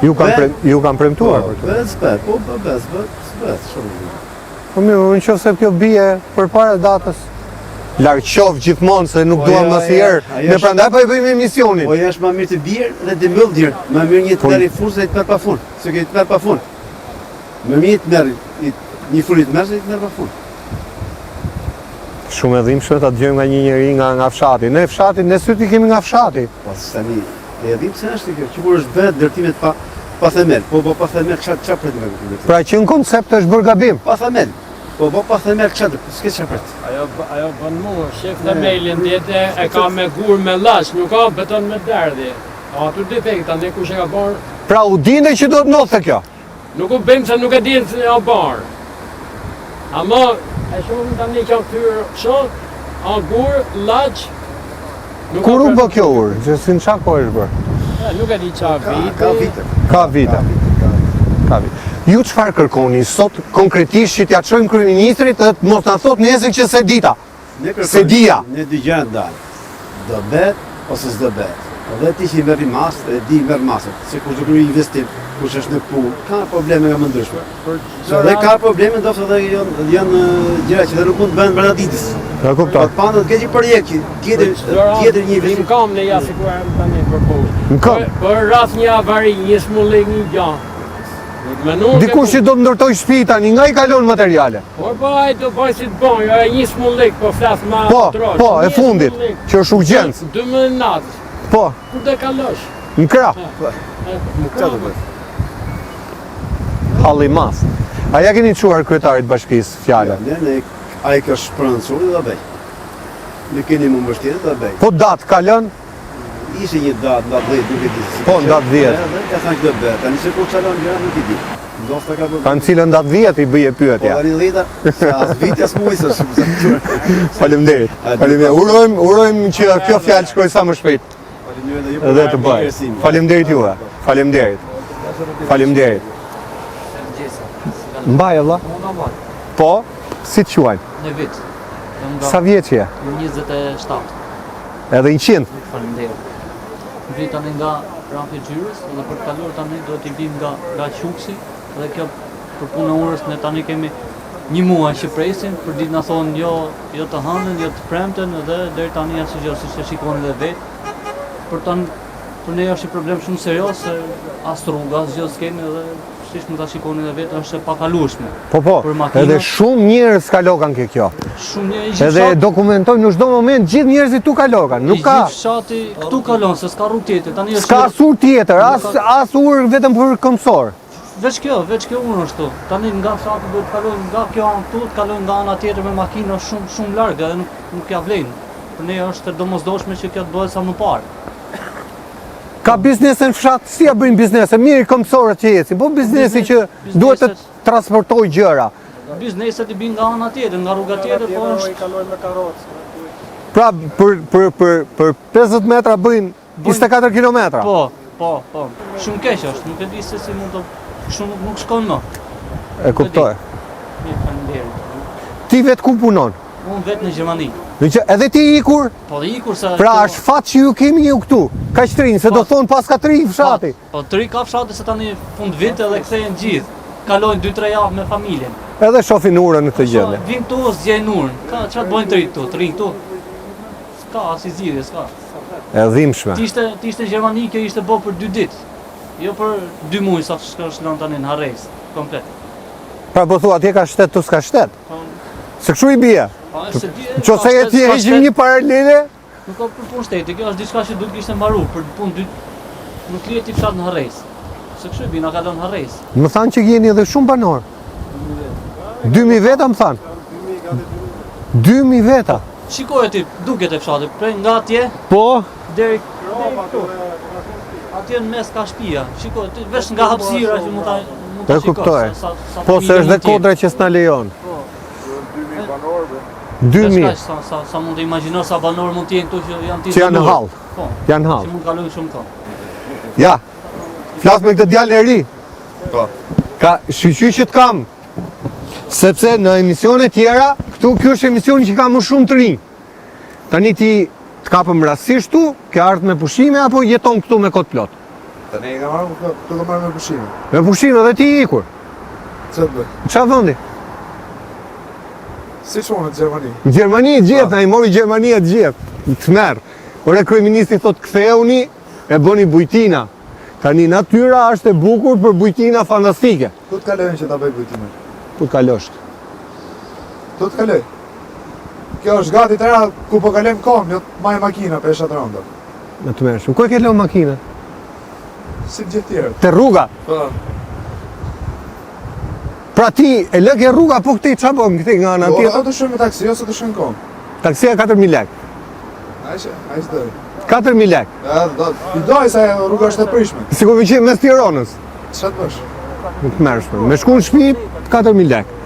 Speaker 1: Ju kanë pre, ju kanë premtuar
Speaker 10: po, për këtë. Po, po, po, po, po, po, shumë.
Speaker 1: Po mirë, në qoftë se kjo bie përpara datës, larg qoftë gjithmonë se nuk po, duam asnjëherë. Ne prandaj po e bëjmë emisionin.
Speaker 10: Po është më mirë të bjerë dhe të mbyll dyert. Më mirë një po- tmerr i fund se një tmerr pa fund. Se ke tmerr pa fund. Më mirë të merr një fund i tmerr se një tmerr pa fund.
Speaker 1: Shumë e dhimbshme ta dëgjojmë nga një njeri nga nga fshati. Ne fshatin, ne sytë i kemi nga fshati.
Speaker 10: Po tani, e dhimbshme është kjo, që kur është bërë ndërtimet pa pa themel, po po pa themel çfarë çfarë pret nga ky
Speaker 1: ndërtim? Pra që në koncept është bërë gabim.
Speaker 10: Pa themel. Po po pa themel çfarë, s'ke çfarë
Speaker 11: pret. Ajo ajo bën mu, shef themelin tjetë e ka me gur me llaç, nuk ka beton me derdhje. A aty defekt tani kush e ka bërë?
Speaker 1: Pra u dinte që do të ndodhte kjo.
Speaker 11: Nuk u bëjmë se nuk e dinë se janë barë. Ama e shohim tani që janë kthyer kështu, a gur, llaç.
Speaker 1: Kur u bë kjo urë? Që si në ça kohë është bërë?
Speaker 11: Nuk e di ça vite.
Speaker 10: Ka vite.
Speaker 1: Ka vite. Ka vite. Ju çfarë kërkoni sot konkretisht që t'ia çojmë kryeministrit dhe të mos na thotë nesër që s'e dita.
Speaker 10: Ne kërkojmë,
Speaker 1: S'e dija.
Speaker 10: Ne dy gjëra ndajmë. Do bëhet ose s'do bëhet. Dhe ti që i merr masat, dhe di i merr masat, se kush do kryejë investim, kush është në punë, ka probleme nga më ndryshme. Se dhe ka probleme ndoshta edhe janë janë gjëra që dhe nuk mund të bëhen brenda ditës.
Speaker 1: E kuptoj.
Speaker 10: Po pa do të ketë një projekt që tjetër tjetër një
Speaker 11: investim. Në kam ne ja sikur tani për punë.
Speaker 1: Në kam.
Speaker 11: Për rast një avari, një smullëk, një gjë.
Speaker 1: Dikush që do të ndërtojë shtëpi tani, nga i kalon materiale?
Speaker 11: Po po, ai do bëj si të bëj, jo një smullëk, po flas ma
Speaker 1: po, trosh. Po, e fundit, që është urgjencë.
Speaker 11: 12 natë.
Speaker 1: Po.
Speaker 11: Ku do kalosh?
Speaker 1: Në krah.
Speaker 10: Po. Në krah do bëj.
Speaker 1: Hall i madh. A ja keni çuar kryetarit të bashkisë
Speaker 10: fjalën? Jo, ne ne ai ka shpronësuar do bëj. Ne kemi më mbështetje do bëj.
Speaker 1: Po datë ka lënë?
Speaker 10: Ishte një datë, datë 10, nuk e di
Speaker 1: se si. Po, datë 10.
Speaker 10: Edhe ka thënë që do bëhet. Tani se kur çalon gjëra nuk e di. Ndoshta ka
Speaker 1: bërë. Kanë cilën datë 10 i bëje
Speaker 10: pyetja. Po tani 10-a, se as viti as muaji s'është shumë sa.
Speaker 1: Faleminderit. Faleminderit. Urojmë, urojmë që kjo fjalë shkojë sa më shpejt.
Speaker 10: Faleminderit ju.
Speaker 1: Dhe të bëj. Faleminderit juve. Faleminderit. Faleminderit. Mbaj vëlla. Po, si të quajnë?
Speaker 7: Në vit.
Speaker 1: Sa vjeç je?
Speaker 7: 27.
Speaker 1: Edhe 100.
Speaker 7: Faleminderit. Vij tani nga Rrapi i Xhyrës dhe për të kaluar tani duhet t'i vim nga nga Qukësi dhe kjo për punën e urës ne tani kemi një muaj që presim, për ditë na thonë jo, jo të hënën, jo të premten dhe deri tani asgjë, siç e shikoni edhe vetë. Për tani për ne është një problem shumë serioz se as rrugë, asgjë s'kemi dhe siç mund ta shikoni edhe vetë është e pakalueshme.
Speaker 1: Po po, edhe shumë njerëz kalokan ke kjo.
Speaker 7: Shumë njerëz
Speaker 1: Edhe e dokumentojnë në çdo moment gjithë njerëzit tu kalokan, nuk ka.
Speaker 7: Gjithë fshati këtu kalon se s'ka rrugë tjetër. Tani
Speaker 1: është S'ka as urë tjetër, as as urë vetëm për këmbësor.
Speaker 7: Veç kjo, veç kjo urë është këtu. Tani nga fshati duhet të kalojnë nga kjo anë këtu, të kalojnë nga ana tjetër me makinë është shumë shumë larg edhe nuk nuk ja vlen. Për ne është e domosdoshme që kjo të bëhet sa më parë.
Speaker 1: Ka biznese në fshat, si ja bëjnë biznese? Mirë këmbësorët që ecin, po biznesi që duhet të transportojë gjëra.
Speaker 7: Bizneset i binë nga ana tjetër, nga rruga tjetër, po është...
Speaker 3: I kalojnë me karrocë.
Speaker 1: Pra, për, për, për, për 50 metra bëjnë 24 kilometra.
Speaker 7: Po, po, po. Shumë keq është, nuk e di se si mund të... Shumë nuk, nuk shkon më.
Speaker 1: E kuptoj.
Speaker 7: Mirë, faleminderit.
Speaker 1: Ti vetë ku punon?
Speaker 7: Unë vetë në Gjermani.
Speaker 1: Në që, edhe ti ikur?
Speaker 7: Po dhe ikur se...
Speaker 1: Pra është fat që ju kemi ju këtu, kaq të rinj, se do po. thonë paska të rinj fshati.
Speaker 7: Po, po të rinj ka fshati se tani fund vit edhe kthehen gjithë. kalojnë 2-3 javë me familjen.
Speaker 1: Edhe shofin urën në këtë gjendje.
Speaker 7: Vin këtu, s'gjejnë urën. Ka çfarë të bëjnë të rinjtë këtu, të rinjtë këtu. S'ka asnjë zgjidhje, s'ka.
Speaker 1: E dhimbshme.
Speaker 7: Të ishte, të ishte në Gjermani, kjo ishte bë për 2 ditë. Jo për 2 muaj sa është lënë tani në harresë, komplet.
Speaker 1: Pra po thua atje ka shtet, këtu s'ka shtet.
Speaker 7: Po.
Speaker 1: Se kështu i bie.
Speaker 7: Po, se di.
Speaker 1: Qoftë se ti heqim një paralele,
Speaker 7: Nuk ka për punë shteti, kjo është diçka që duhet kishte mbaru, për punë dy nuk lihet fshat në harresë. Se kështu i bie, na ka lënë harresë.
Speaker 1: Më thanë që jeni edhe shumë banorë. 2000 veta më thanë. 2000 veta.
Speaker 7: Shikoje ti, duket e fshatit, prej nga atje,
Speaker 1: po,
Speaker 7: deri këtu. Atje në mes ka shtëpia. Shikoje ti, veç nga hapësira që mund ta mund ta
Speaker 1: E
Speaker 7: shikosh.
Speaker 1: kuptoj.
Speaker 7: Sa, sa, sa
Speaker 1: Po se është dhe
Speaker 7: familje mund t'jenë.
Speaker 1: kodra që s'na lejon.
Speaker 7: Po.
Speaker 5: 2000 banorë.
Speaker 1: 2000.
Speaker 7: Veç kaq, sa, sa, sa mund të imagjinosh sa banorë mund të jenë këtu që janë të
Speaker 1: Që janë në
Speaker 7: izoluar.
Speaker 1: hall.
Speaker 7: Po.
Speaker 1: Janë në hall.
Speaker 7: Që mund të kalojnë shumë kohë.
Speaker 1: Ja. Flas me këtë djalë e ri.
Speaker 5: Po.
Speaker 1: Ka shyqyr që të kam. Sepse në emisione tjera, këtu ky është emisioni që ka më shumë të rinj. Tani ti të kapëm rastësisht këtu, ke ardhur me pushime apo jeton këtu me kohë të plotë?
Speaker 12: Tani e kam marrë, këtu kam marrë me pushime.
Speaker 1: Me pushime dhe ti i ikur.
Speaker 12: Ç'të bëj?
Speaker 1: Ça vendi?
Speaker 12: Si shumë në Gjermani.
Speaker 1: Në Gjermani e gjithë, na i mori Gjermania të gjithë. Të merr. Ore kryeministri thotë ktheuni e bëni bujtina. Tani natyra është e bukur për bujtina fantastike.
Speaker 12: Ku të kalojnë që ta bëj bujtinën?
Speaker 1: Ku të kalosh?
Speaker 12: Ku të kaloj? Kjo është gati të ra ku po kalojmë kom, jo të maj makina, pesha të rënda.
Speaker 1: Në të mërshëm. Ku e ke lënë makinën?
Speaker 12: Si të gjithë tjerët.
Speaker 1: Te rruga?
Speaker 12: Po.
Speaker 1: Pra ti e lë ke rruga, po këtej ça bën këtej nga ana
Speaker 12: Jo,
Speaker 1: tjetër?
Speaker 12: O të shkojmë me taksi, ose të shkojmë kom.
Speaker 1: Taksia 4000 lekë.
Speaker 12: Aq, aq do.
Speaker 1: 4000 lekë.
Speaker 12: Ja, do. I doj se rruga është e prishme.
Speaker 1: Sikur me qenë mes Tiranës.
Speaker 12: Çfarë të bësh?
Speaker 1: Nuk të mërshme. Me shku në shtëpi 4000 lekë.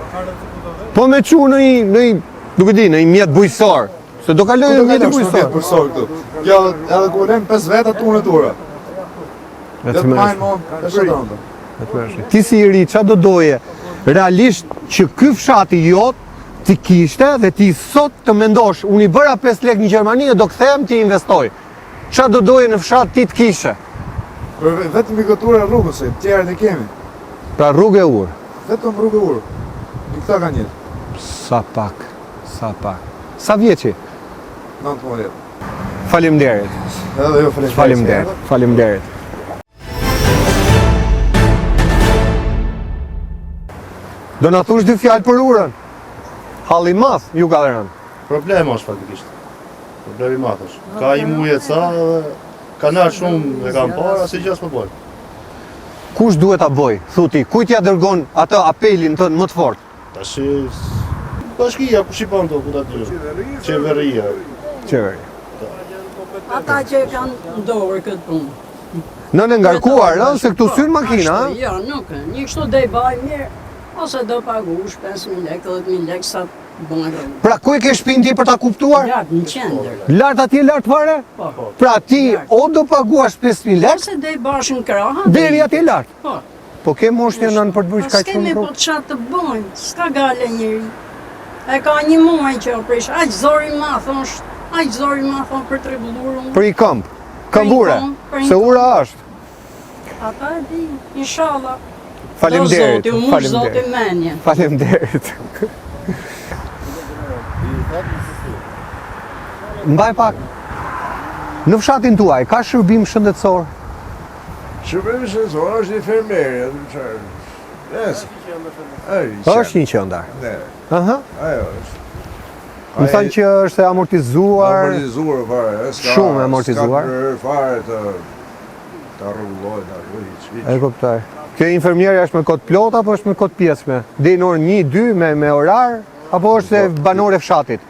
Speaker 1: Po me çu në një në një, nuk e di, në një mjet bujqësor. Se do kalojë
Speaker 12: Ku do
Speaker 1: në mjetin
Speaker 12: kalosh në mjet
Speaker 1: bujqësor.
Speaker 12: bujqësor këtu? Kjo edhe ku lëm 5 veta tunet ura.
Speaker 1: E
Speaker 12: Jo
Speaker 1: të
Speaker 12: të majnë
Speaker 1: mërshme.
Speaker 12: mo, pesha të rënda.
Speaker 1: E të mërshme. Ti si i ri, ça do doje realisht që ky fshati jot ti kishte dhe ti sot të mendosh, unë i bëra 5 lekë në Gjermani e do kthehem t'i investoj. Ça do doje në fshat ti të kishe?
Speaker 12: Për vetëm i këture rrugës, se tjerët e kemi.
Speaker 1: Pra rrugë e urë.
Speaker 12: Vetëm rrugë e urë. I këta kanë jetë.
Speaker 1: Sa pak, sa pak. Sa vjeç je?
Speaker 12: 19.
Speaker 1: Faleminderit.
Speaker 12: Edhe ju faleminderit.
Speaker 1: Faleminderit. Faleminderit. Do na thush dy fjalë për urën? Hall i madh ju ka rënë.
Speaker 13: Problem është faktikisht. Problem i madh është. Ka një muaj e ca dhe kanë ardhur shumë e kanë parë, asnjë gjë s'po bëjnë.
Speaker 1: Kush duhet ta bëj? Thu ti, kujt ja dërgon atë apelin tënd më të fortë?
Speaker 13: Tash bashkia kush i bën këto ku ta di. Qeveria.
Speaker 1: Qeveria.
Speaker 9: Ata që e kanë në dorë këtë punë.
Speaker 1: Nënë e ngarkuar, ëh, se këtu s'hyn makina,
Speaker 9: Ashtu,
Speaker 1: ëh.
Speaker 9: Jo, nuk, një kështu do i baj mirë, ose do pagush 5.000 lekë, 10.000 lekë, sa të bëjnë rrugë.
Speaker 1: Pra ku e ke shpinë ti për ta kuptuar?
Speaker 9: Lart në qendër.
Speaker 1: Lart atje lart fare?
Speaker 9: Po.
Speaker 1: Pra ti o do paguash 5000 lekë
Speaker 9: Ose do i bash në kraha.
Speaker 1: deri atje lart.
Speaker 9: Po.
Speaker 1: Po ke moshë një nënë për të bërë
Speaker 9: Po
Speaker 1: kaq shumë
Speaker 9: s'kemi po
Speaker 1: rrugë?
Speaker 9: ça të bëjmë, s'ka gajle njeri. E ka një muaj që o prish, aq zor i madh është, aq zor i madh është për të rregulluar unë.
Speaker 1: Për i këmbë, këmbë ure,
Speaker 9: Për i këmbë, për i
Speaker 1: se ura është.
Speaker 9: Ata e di, inshallah.
Speaker 1: Faleminderit.
Speaker 9: Do zoti, u mush zoti menjen.
Speaker 1: Faleminderit. Mbaj pak. Në fshatin tuaj ka shërbim shëndetësor?
Speaker 5: Shërbimi shëndetësor është infermieri, atë çfarë. Yes.
Speaker 1: Është një qendër.
Speaker 5: Ne.
Speaker 1: Aha.
Speaker 5: Ajo është.
Speaker 1: Më thanë që është e amortizuar.
Speaker 5: Amortizuar fare, ë, s'ka.
Speaker 1: Shumë e amortizuar.
Speaker 5: S'ka për fare të ta rregullojnë ta bëjnë hiç. hiç.
Speaker 1: E kuptoj. Kjo infermierja është me kohë të plotë apo është me kohë të pjesshme? Deri në orën 1, 2 me me orar apo është e banore e fshatit?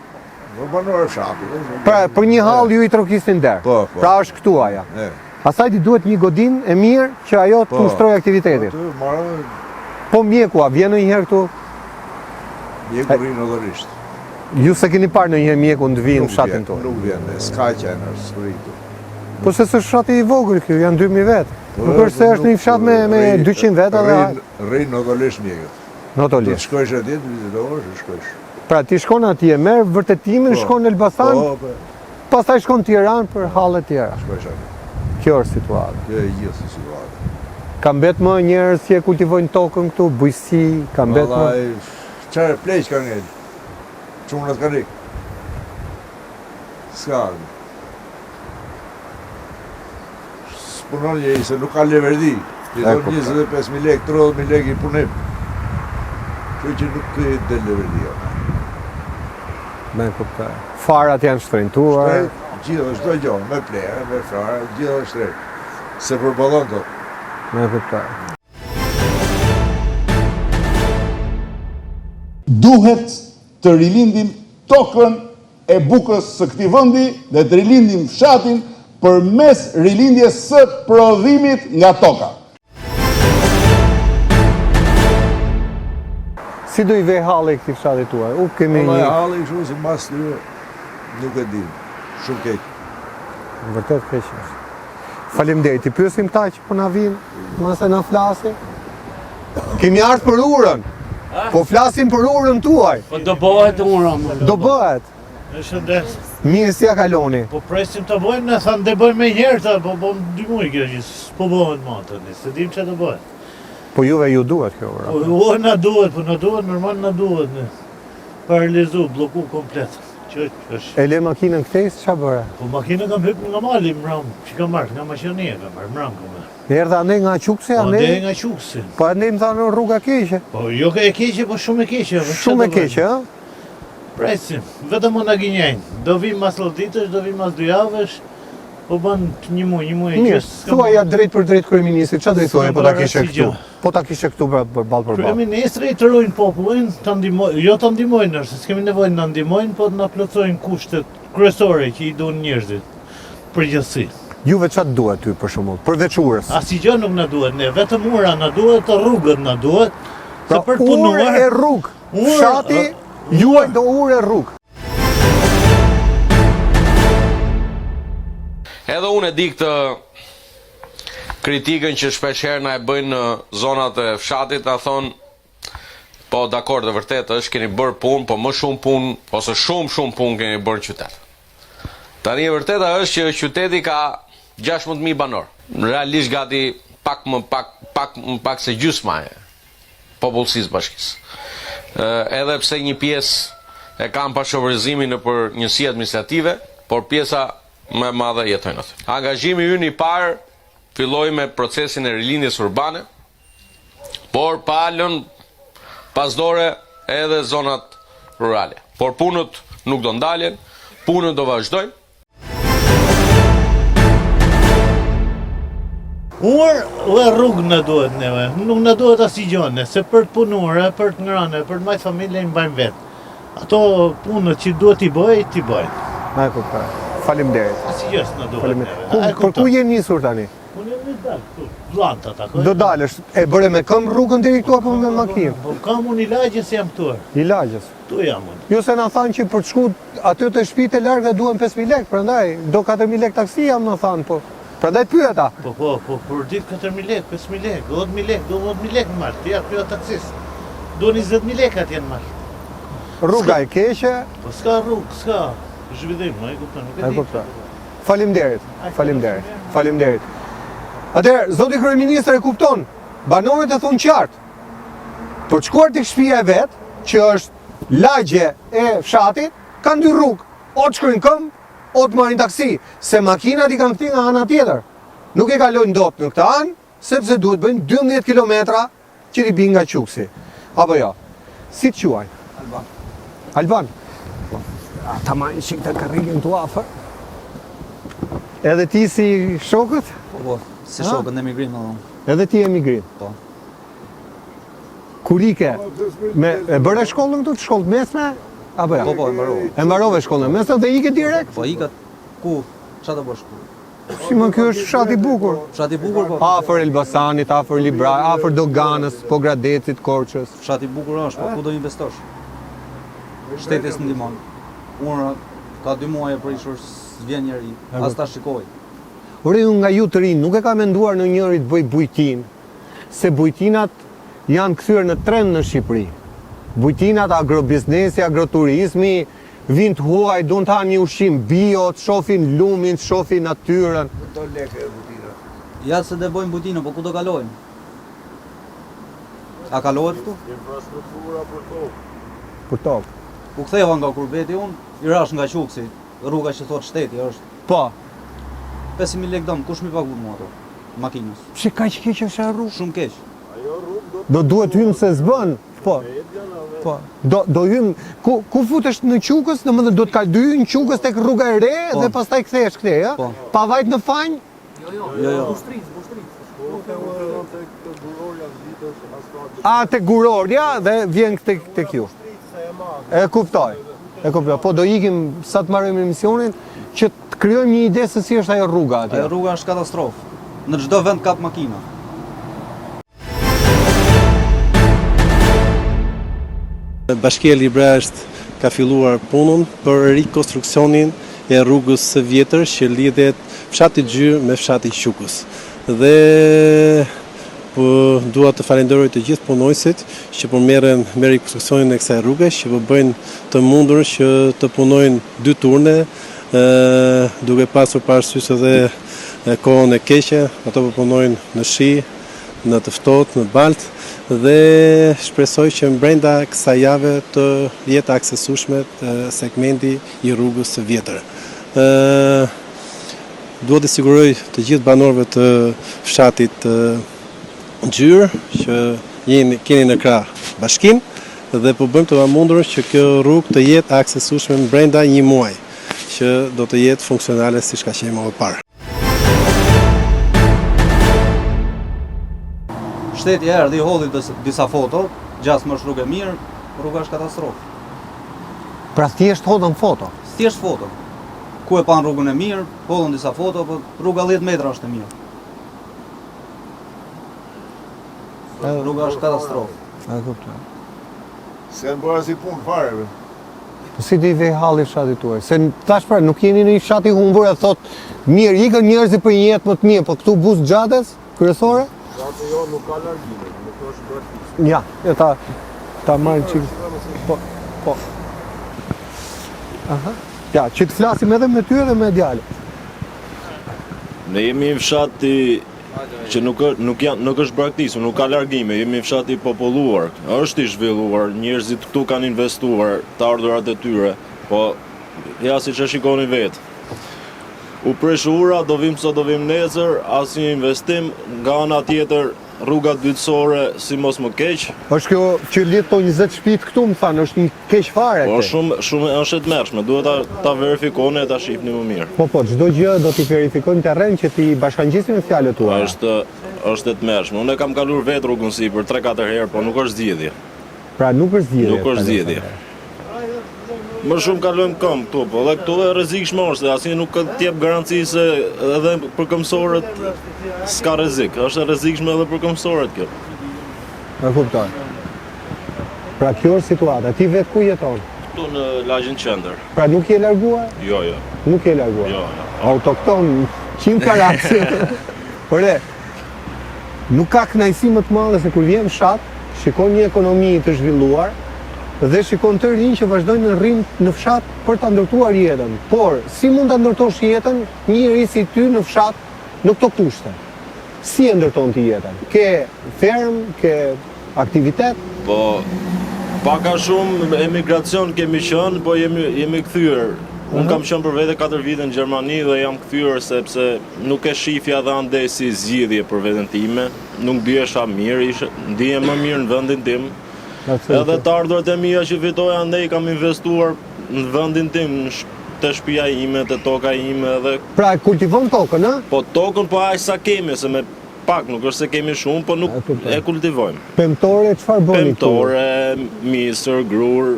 Speaker 5: Po banore e fshatit. ë,
Speaker 1: Pra, për një hall ju i trokisni në derë.
Speaker 5: Po, po.
Speaker 1: Pra është këtu ajo.
Speaker 5: Ne.
Speaker 1: Asaj i duhet një godinë e mirë që ajo të
Speaker 5: Po.
Speaker 1: ushtrojë aktivitetin.
Speaker 5: Po, të marrë
Speaker 1: Po mjeku, a vjen ndonjëherë këtu?
Speaker 5: mjeku rri në Odorisht.
Speaker 1: Ju s'e keni parë ndonjëherë mjekun të vijë në
Speaker 5: Nuk
Speaker 1: fshatin
Speaker 5: vjen,
Speaker 1: tuaj?
Speaker 5: Nuk vjen, ne, s'ka qenë, s'rri këtu.
Speaker 1: Po se s'është fshati i vogël ky, janë 2000 vetë.
Speaker 5: Po,
Speaker 1: Nuk është se është një fshat me me
Speaker 5: rri-
Speaker 1: 200 veta dhe
Speaker 5: rri- Rri në Odorisht mjekët.
Speaker 1: Në Odorisht.
Speaker 5: Do të shkojsh atje, të vizitosh, të shkojsh.
Speaker 1: Pra ti shkon atje, merr vërtetimin,
Speaker 5: Po.
Speaker 1: shkon në Elbasan,
Speaker 5: Po, po.
Speaker 1: pastaj shkon në Tiranë për halle të tjera.
Speaker 5: Shkojsh atje.
Speaker 1: Kjo është situata.
Speaker 5: Kjo e gjithë situata.
Speaker 1: Ka mbet më njerëz që e kultivojnë tokën këtu, bujqësi, ka mbet më?
Speaker 5: Vallai, çfarë pleq ka ngel? Çunat kanë ik. S'ka. S'punon njeri se nuk ka leverdi. Ti do 25.000 lekë, 30.000 lekë i punim. Kështu që nuk i del leverdia.
Speaker 1: Me kuptoj. Farat janë shtrenjtuar.
Speaker 5: Shtrejt, gjithë, çdo gjë, me plehra, me fara, gjithë është shtrejt. S'e përballon dot.
Speaker 1: Me kuptoj.
Speaker 14: Duhet të rilindim tokën e bukës së këtij vendi dhe të rilindim fshatin përmes rilindjes së prodhimit nga toka.
Speaker 1: Si do i vejë halli këtij fshati tuaj? U kemi një...
Speaker 5: Halli kështu si mas tyre, nuk e di. Shumë keq.
Speaker 1: Vërtet keq është. Faleminderit. I pyesim këta që po na vijnë, mase na flasin. Kemi ardhur për urën. Po flasim për urën tuaj.
Speaker 15: Po do bëhet ura më.
Speaker 1: Do bëhet.
Speaker 15: Përshëndes.
Speaker 1: Mirë si ja kaloni.
Speaker 15: Po presim të bëjmë, ne thanë do bëjmë menjëherë, tha, po bëjmë dy muaj kjo që s'po bëhet më tani, s'e dim çfarë do bëhet.
Speaker 1: Po juve ju duhet kjo ura.
Speaker 15: Po o na duhet, po na duhet, normal na duhet ne. Paralizu, blloku komplet. Që
Speaker 1: është. E le makinën këtej, ç'a bëre?
Speaker 15: Po makinën kam hyp nga mali mram, që kam marrë, nga Maqedonia kam marrë, mram kam marrë.
Speaker 1: Erdhe andej nga Qukësi,
Speaker 15: Po
Speaker 1: andej?
Speaker 15: andej nga Qukësi.
Speaker 1: Po andej më thanë rruga keqe.
Speaker 15: Po jo e keqe, po shumë e keqe. Po
Speaker 1: shumë e keqe, ë?
Speaker 15: Presim, vetëm o na gënjejnë. Do vim mas 10 ditësh, do vim mas dy javësh. Po bën një muaj, një muaj e
Speaker 1: Mirë,
Speaker 15: gjysmë.
Speaker 1: thuaja drejt për drejt kryeministrit, çfarë do i thoje po ta kishe
Speaker 15: asnjë gjë.
Speaker 1: këtu? Po ta kishe këtu për për ballë për ballë.
Speaker 15: Kryeministri të ruajnë popullin, ta ndihmojnë, jo ta ndihmojnë, se s'kemi nevojë na ndihmojnë, po të na plotësojnë kushtet kryesore që i duan njerëzit. Përgjithësi.
Speaker 1: Juve ça të duhet ty për shembull, përveç urës?
Speaker 15: Asnjë gjë nuk na duhet ne, vetëm ura na duhet, rrugët na duhet, se
Speaker 1: pra,
Speaker 15: për të punuar.
Speaker 1: Urë e rrugë. Fshati juaj do urë e rrugë.
Speaker 16: Edhe unë e di këtë kritikën që shpesh herë na e bëjnë në zonat e fshatit, na thonë po dakord e vërtetë është keni bërë punë, po më shumë punë ose shumë shumë punë keni bërë në qytet. Tani e vërteta është që qyteti ka 16.000 banorë. Realisht gati pak më pak pak më pak se gjysma e popullsisë bashkisë. Edhe pse një pjesë e kanë pashoferzimin nëpër njësi administrative, por pjesa më e madhe jetojnë aty. Angazhimi ynë i parë filloi me procesin e rilindjes urbane, por pa lënë pas dore edhe zonat rurale. Por punët nuk do ndalen, punët do vazhdojnë.
Speaker 15: Urë dhe rrugë na duhet neve, nuk na duhet asnjë gjë ne, se për të punuar, për të ngrënë, për të mbajt familjen i mbajmë vetë. Ato punët që duhet t'i bëj, t'i bëjnë.
Speaker 1: E kuptoj. Faleminderit.
Speaker 15: Asnjë gjë s'na duhet neve.
Speaker 1: Ku, për ku je nisur tani?
Speaker 15: Unë jam një dalë këtu, vllanë ta takoj.
Speaker 1: Do dalësh, e bëre me këmbë rrugën deri këtu apo me makinë?
Speaker 15: Po kam unë i lagjes jam këtu.
Speaker 1: I lagjes.
Speaker 15: Këtu jam unë.
Speaker 1: Jo se na thanë që për të shku aty te shtëpitë e largëta duhen 5000 lekë, prandaj do 4000 lekë taksia më thanë po. Prandaj pyeta.
Speaker 15: Po po, po për ditë 4000 lekë, 5000 lekë, 10000 lekë, do 10000 lekë në mal. Ti ja pyet taksist. Do 20000 lekë atje në mal.
Speaker 1: Rruga e keqe.
Speaker 15: Po s'ka rrugë, s'ka zhvillim, e kupton, nuk e di.
Speaker 1: E kuptoj. Faleminderit. Faleminderit. Faleminderit. Atëherë, zoti kryeministër e kupton, banorët e thonë qartë. Për të shkuar tek shtëpia e vet, që është lagje e fshatit, kanë dy rrugë, o të shkojnë këmbë, o të marrin taksi, se makinat i kanë këtej nga ana tjetër. Nuk e kalojnë dot në këtë anë, sepse duhet bëjnë 12 kilometra që t'i bijnë nga Qukësi. Apo jo? Si të quajnë?
Speaker 17: Alban.
Speaker 1: Alban. Po, ta marr një çikë karrigen këtu afër. Edhe ti si shokët?
Speaker 17: Po, po, si shokët në emigrim edhe unë.
Speaker 1: Edhe ti emigrim?
Speaker 17: Po.
Speaker 1: Kur ike, me, e bëre shkollën këtu, shkollë të mesme? Apo jo?
Speaker 17: Po, po, e mbarova.
Speaker 1: E mbarove shkollën e mesme dhe ike direkt?
Speaker 17: Po, ika, ku, ça të bësh ku?
Speaker 1: Si më ky është fshat i bukur.
Speaker 17: Fshat i bukur po.
Speaker 1: Afër Elbasanit, afër Libra, afër Doganës, Pogradecit, Korçës.
Speaker 17: Fshat i bukur është, po ku do investosh? Shteti s'ndihmon. Ura ka dy muaj e prishur, s'vjen njeri, as ta shikoj.
Speaker 1: Ore ju nga ju të rinj, nuk e ka menduar ndonjëri të bëjë bujtinë, se bujtinat janë kthyer në trend në Shqipëri. Bujtinat, agrobiznesi, agroturizmi, Vijnë të huaj, duan të hanë një ushqim bio, të shohin lumin, të shohin natyrën.
Speaker 5: Po do lekë edhe bujtina.
Speaker 17: Ja se do bëjmë bujtinën, po ku do kalojmë? A kalohet këtu?
Speaker 5: Infrastruktura për tokë.
Speaker 1: Për tokë.
Speaker 17: U ktheva nga kurbeti unë, i rash nga Qukësi, rruga që thotë shteti është.
Speaker 1: Po.
Speaker 17: 5.000 lekë dëm, kush m'i paguan mua ato? Makinës.
Speaker 1: Pse kaq keq është ajo rrugë?
Speaker 17: Shumë keq.
Speaker 1: Do duhet hymë se s'bën. Po. Po. Do do hym ku ku futesh në Qukës, domethënë do të ka dy në Qukës tek rruga e re
Speaker 17: Po.
Speaker 1: dhe pastaj kthehesh këtej, ë?
Speaker 17: Po.
Speaker 1: Pa vajt në Fanjë?
Speaker 17: Jo, jo. Jo, jo.
Speaker 1: A tek Gurorja dhe vjen tek tek ju. E kuptoj. E kuptoj. Po do ikim sa të mbarojmë emisionin që të krijojmë një ide se si është ajo rruga atje.
Speaker 17: Ajo rruga është katastrofë. Në çdo vend kap makina.
Speaker 18: Bashkia e Librazhdit ka filluar punën për rikonstruksionin e rrugës së vjetër që lidhet fshati Xhyrë me fshatin Qukës. Dhe po dua të falenderoj të gjithë punonjësit që po merren me rikonstruksionin e kësaj rruge, që po bëjnë të mundur që të punojnë dy turne, duke pasur parasysh edhe kohën e keqe, ato po punojnë në shi, në të ftohtë, në baltë dhe shpresoj që brenda kësaj jave të jetë aksesueshme segmenti i rrugës së vjetër. Dua të siguroj të gjithë banorëve të fshatit Xhyrë që jeni keni në krah bashkinë dhe po bëjmë të pamundurën që kjo rrugë të jetë aksesueshme brenda një muaji, që do të jetë funksionale siç ka qenë më parë.
Speaker 17: Shteti erdhi, hodhi disa foto, gjasmë është rrugë e mirë, rruga është katastrofë.
Speaker 1: Pra thjesht hodhën foto?
Speaker 17: Thjesht foto. Ku e panë rrugën e mirë, hodhën disa foto, po rruga 10 metra është e mirë. Rruga është katastrofë.
Speaker 1: E kuptoj.
Speaker 5: S'kanë bërë asnjë punë fare.
Speaker 1: Po si t'i vej halli fshatit tuaj? Se tash pra nuk jeni në një fshat i humbur e thot mirë ikën njerëzit për një jetë më të mirë, po këtu buzë xhades kryesore?
Speaker 5: Fshati jo nuk ka largime, nuk është braktisur.
Speaker 1: Ja, ja ta ta marrim çik. Po, po. Aha. Ja, që të flasim edhe me ty edhe me djalin.
Speaker 19: Ne jemi një fshat i që nuk nuk janë nuk është braktisur, nuk ka largime, jemi një fshat i populluar, është i zhvilluar, njerëzit këtu kanë investuar të ardhurat e tyre, po ja siç e shikoni vetë. U prish ura, do vim sot, do vim nesër, asnjë investim, nga ana tjetër rruga dytësore si mos më keq.
Speaker 1: Është kjo që lidh këto 20 shtëpitë këtu, më thanë, është një keq fare
Speaker 19: Po
Speaker 1: këtej.
Speaker 19: shumë shumë është e tmerrshme, duhet ta ta verifikoni e ta shihni më mirë.
Speaker 1: Po po, çdo gjë do t'i verifikojmë terren që t'i bashkangjisim me fjalët tuaja.
Speaker 19: Është është e tmerrshme. Unë e kam kaluar vetë rrugën sipër 3-4 herë, po nuk është zgjidhje.
Speaker 1: Pra nuk është zgjidhje.
Speaker 19: Nuk është zgjidhje. Më shumë kalojmë këmbë këtu, po edhe këtu e rrezikshme është, se asnjë nuk të jep garanci se edhe për këmbësorët s'ka rrezik. Është e rrezikshme edhe për këmbësorët kjo.
Speaker 1: E kuptoj. Pra kjo është situata. Ti vetë ku jeton?
Speaker 19: Këtu në lagjen qendër.
Speaker 1: Pra nuk je larguar?
Speaker 19: Jo, jo.
Speaker 1: Nuk je larguar.
Speaker 19: Jo, jo.
Speaker 1: Autokton, 100 karat. Ore, nuk ka kënaqësi më të madhe se kur vjen në fshat, shikon një ekonomi të zhvilluar dhe shikon të rinj që vazhdojnë të rrinë në fshat për ta ndërtuar jetën. Por, si mund ta ndërtosh jetën një njeri si ty në fshat në këto kushte? Si e ndërton ti jetën? Ke fermë, ke aktivitet?
Speaker 19: Po, pak a shumë emigracion kemi qenë, po jemi jemi kthyer. Unë kam qenë për vete 4 vite në Gjermani dhe jam kthyer sepse nuk e shifja dhe andej si zgjidhje për veten time. Nuk ndihesha mirë, isha ndihem më mirë në vendin tim. Edhe të ardhurat e mia që fitoja andej i kam investuar në vendin tim, në te shtëpia ime, te toka ime dhe
Speaker 1: Pra e kultivon tokën, ë?
Speaker 19: Po tokën po aq sa kemi, se me pak nuk është se kemi shumë, po nuk e kultivojmë.
Speaker 1: Pemtore çfarë bëni këtu?
Speaker 19: Pemtore, misër, grurë.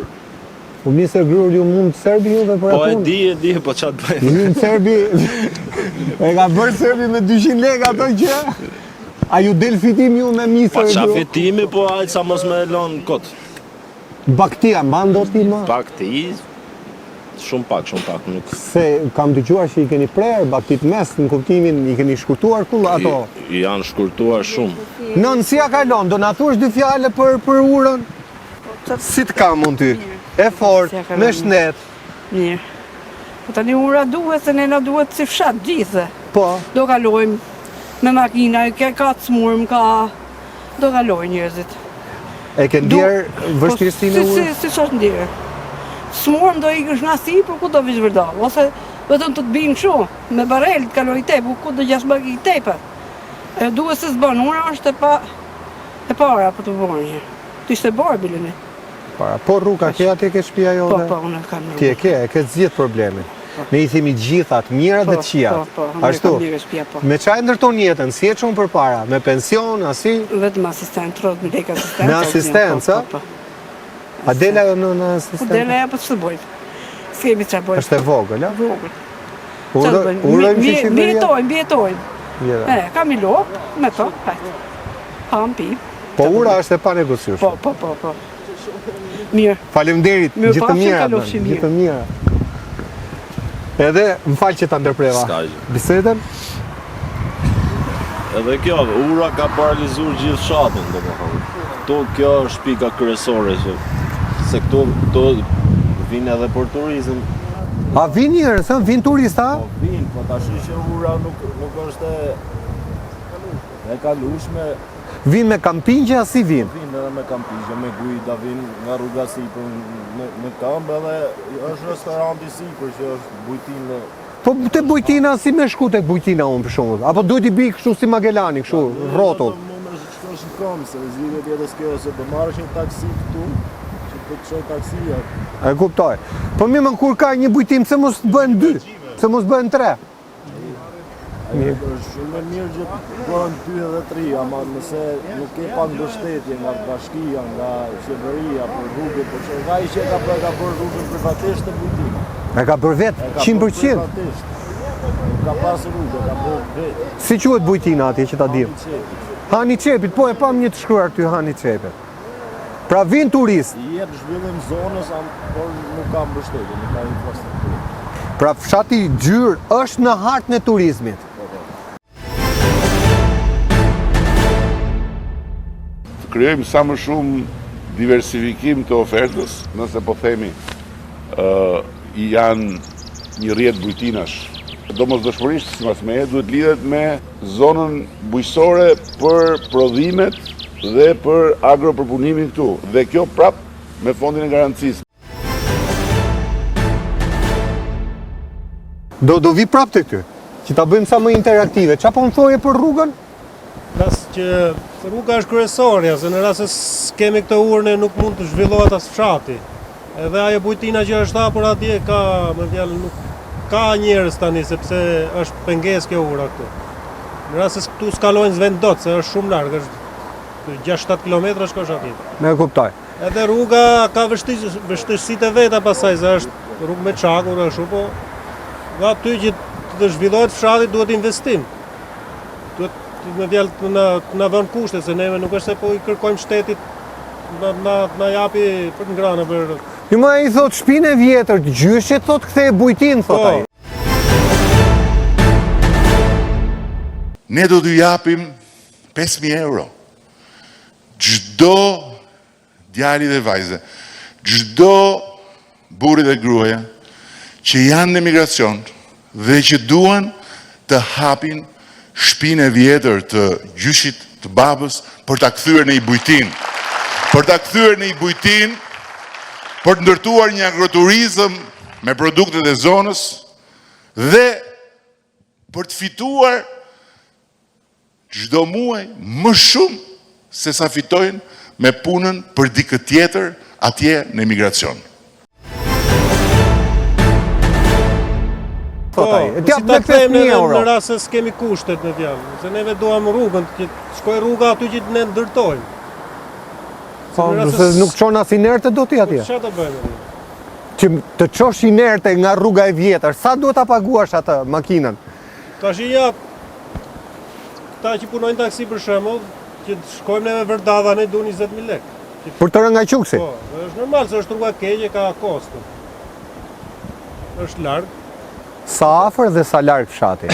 Speaker 1: Po misër grurë ju mund serbi juve për
Speaker 19: Po e
Speaker 1: atë punë?
Speaker 19: di, e di, po ça të bëjmë.
Speaker 1: Hyn serbi e ka bërë serbi me 200 lekë ato që A ju del fitim ju me misër
Speaker 19: Po
Speaker 1: e
Speaker 19: ça
Speaker 1: grurë?
Speaker 19: fitimi, po aq sa mos me e lon kot.
Speaker 1: Bagëti a mban dot ti më?
Speaker 19: Bagëti, shumë pak, shumë pak, nuk...
Speaker 1: Se kam dëgjuar që i keni prerë bagëtitë mes, në kuptimin i keni shkurtuar kulla ato.
Speaker 19: I, janë shkurtuar shumë.
Speaker 1: Nënë, si ja kalon, do na thuash dy fjalë për për urën? Si të kam unë ty? E fortë, me shëndet.
Speaker 20: Mirë. Po tani ura duhet, se ne na duhet si fshat gjithë.
Speaker 1: Po.
Speaker 20: Do kalojmë me makina, ke ka të smurëm, ka... Do kalojnë njerëzit.
Speaker 1: E ke ndjerë vështirësinë e
Speaker 20: po,
Speaker 1: urës?
Speaker 20: Si, si, si s'është ndjerë. Smurëm do ikësh nga sipër, ku do vish vërdallë, ose vetëm të të binë kështu, me barel të kaloj te, ku do gjesh më tepër. E duhet se s'bën, ura është e pa e para për të bërë një. Të ishte bërë bile ne.
Speaker 1: Para, po rruga ke atje ke shtëpia jote?
Speaker 20: Po, po, unë kam rrugë.
Speaker 1: Ti e ke, e ke zgjidh problemin. Po. Ne i themi gjitha të mirat dhe
Speaker 20: po,
Speaker 1: të këqijat.
Speaker 20: Po, po,
Speaker 1: Ashtu.
Speaker 20: Shtëpia, po.
Speaker 1: Me ça e ndërton jetën? Si e çon përpara? Me pension, a si?
Speaker 20: Vetëm asistent, 30 mijë lekë asistencë.
Speaker 1: Me asistencë,
Speaker 20: po, po,
Speaker 1: po. A del ajo në në asistencë?
Speaker 20: Po del ajo, po ç'të bëjmë? S'kemi çfarë bëjmë.
Speaker 1: Është e vogël, a?
Speaker 20: Vogël.
Speaker 1: Urojmë që qeveria...
Speaker 20: Mbijetojmë, mbijetojmë. E, kam i lopë, me to, hajt. Ham, pi.
Speaker 1: Po ura është e panegociueshme.
Speaker 20: Po, po, po, po. Mirë.
Speaker 1: Faleminderit, gjithë të mira. Gjithë të mira. Edhe, më fal që ta ndërpreva. Bisedën?
Speaker 19: Edhe kjo, ura ka paralizuar gjithë fshatin, domethënë. Këtu kjo është pika kryesore që se këtu këtu vijnë edhe për turizëm.
Speaker 1: A vijnë njerëz, ë? Vijnë turista?
Speaker 19: Po vijnë, po tash që ura nuk nuk është e e kalueshme.
Speaker 1: Vijnë me kampingje a si vijnë?
Speaker 19: Po vijnë edhe me kampingje, me guida vijnë nga rruga sipër në në këmbë edhe është restoranti sipër që është bujtinë
Speaker 1: Po te bujtina si me shku tek bujtina unë për shembull? Apo duhet i bi kështu si Magelani, kështu rrotull?
Speaker 19: Po mund të shkosh në këmbë, se zgjidhje tjetër s'ke ose do marrësh një taksi këtu, që të të çojë taksia.
Speaker 1: E kuptoj. Po mirë, më kur ka një bujtinë, pse mos bëhen dy? Pse mos bëhen tre?
Speaker 19: Mirë. Është shumë e mirë që të bëhen 2 edhe 3, ama nëse nuk ke pak mbështetje nga bashkia, nga qeveria për rrugët, për që nga i që ka bërë, ka bërë rrugën privatisht te bujtina.
Speaker 1: E ka bërë vetë, 100%.
Speaker 19: Privatisht. Nuk ka pas rrugë, ka bërë vetë.
Speaker 1: Si quhet bujtina atje që ta dim? Hani Çepit, po e pam një të shkruar aty Hani Çepit. Pra vijnë turistë.
Speaker 19: I jep zhvillim zonës, por nuk ka mbështetje, nuk ka infrastrukturë.
Speaker 1: Pra fshati Xhyrë është në hartën e turizmit.
Speaker 19: Po, po.
Speaker 14: Të krijojmë sa më shumë diversifikim të ofertës, nëse po themi ë janë një rrjet bujtinash. Domosdoshmërisht, sipas meje, duhet lidhet me zonën bujqësore për prodhimet dhe për agropërpunimin këtu. Dhe kjo prap me fondin e garancisë.
Speaker 1: Do do vi prap te ty, që ta bëjmë sa më interaktive. Ça po më thoje për rrugën?
Speaker 3: Flas që rruga është kryesorja, se në rast se s'kemi këtë urë ne nuk mund të zhvillohet as fshati. Edhe ajo bujtina që është hapur atje ka, me fjalë, nuk ka njerëz tani sepse është pengesë kjo ura këtu. Në rast se këtu s'kalojnë s'venë dot, se është shumë larg, është 6-7 kilometra shkosh atje.
Speaker 1: E kuptoj.
Speaker 3: Edhe rruga ka vështirësitë e veta pastaj, se është rrugë me çakur ashtu, po dhe aty që të zhvillohet fshati duhet investim. Duhet me fjalë të na të na vënë kushte se neve nuk është se po i kërkojmë shtetit na na na japi për të ngrënë për
Speaker 1: Jo më ai thotë shpinë e vjetër të gjyshit thotë ktheje bujtinë thotë
Speaker 3: po.
Speaker 1: ai.
Speaker 14: Ne do t'ju japim 5.000 euro. Çdo djali dhe vajze, çdo burri dhe gruaje që janë në emigracion dhe që duan të hapin shpinë e vjetër të gjyshit, të babës, për ta kthyer në një bujtinë. Për ta kthyer në një bujtinë, për të ndërtuar një agroturizëm me produktet e zonës dhe për të fituar çdo muaj më shumë se sa fitojnë me punën për dikë tjetër atje në emigracion.
Speaker 3: Po, si ta kthejmë neve në rast se s'kemi kushtet me fjalë, se neve duam rrugën, që të shkojë rruga aty që ne ndërtojmë.
Speaker 1: Po, se nuk çon as inerte dot ti atje.
Speaker 3: Po, çfarë të bëjmë?
Speaker 1: Që të çosh inerte nga rruga e vjetër, sa duhet ta paguash atë makinën?
Speaker 3: Tash ja, këta që punojnë taksi për shembull, që të shkojmë neve vërdallë, ne duhen 20.000 lekë.
Speaker 1: Për të rënë nga Qukësi?
Speaker 3: Po, është normal se është rruga keqe, ka kosto. Është larg.
Speaker 1: Sa afër dhe sa larg fshati?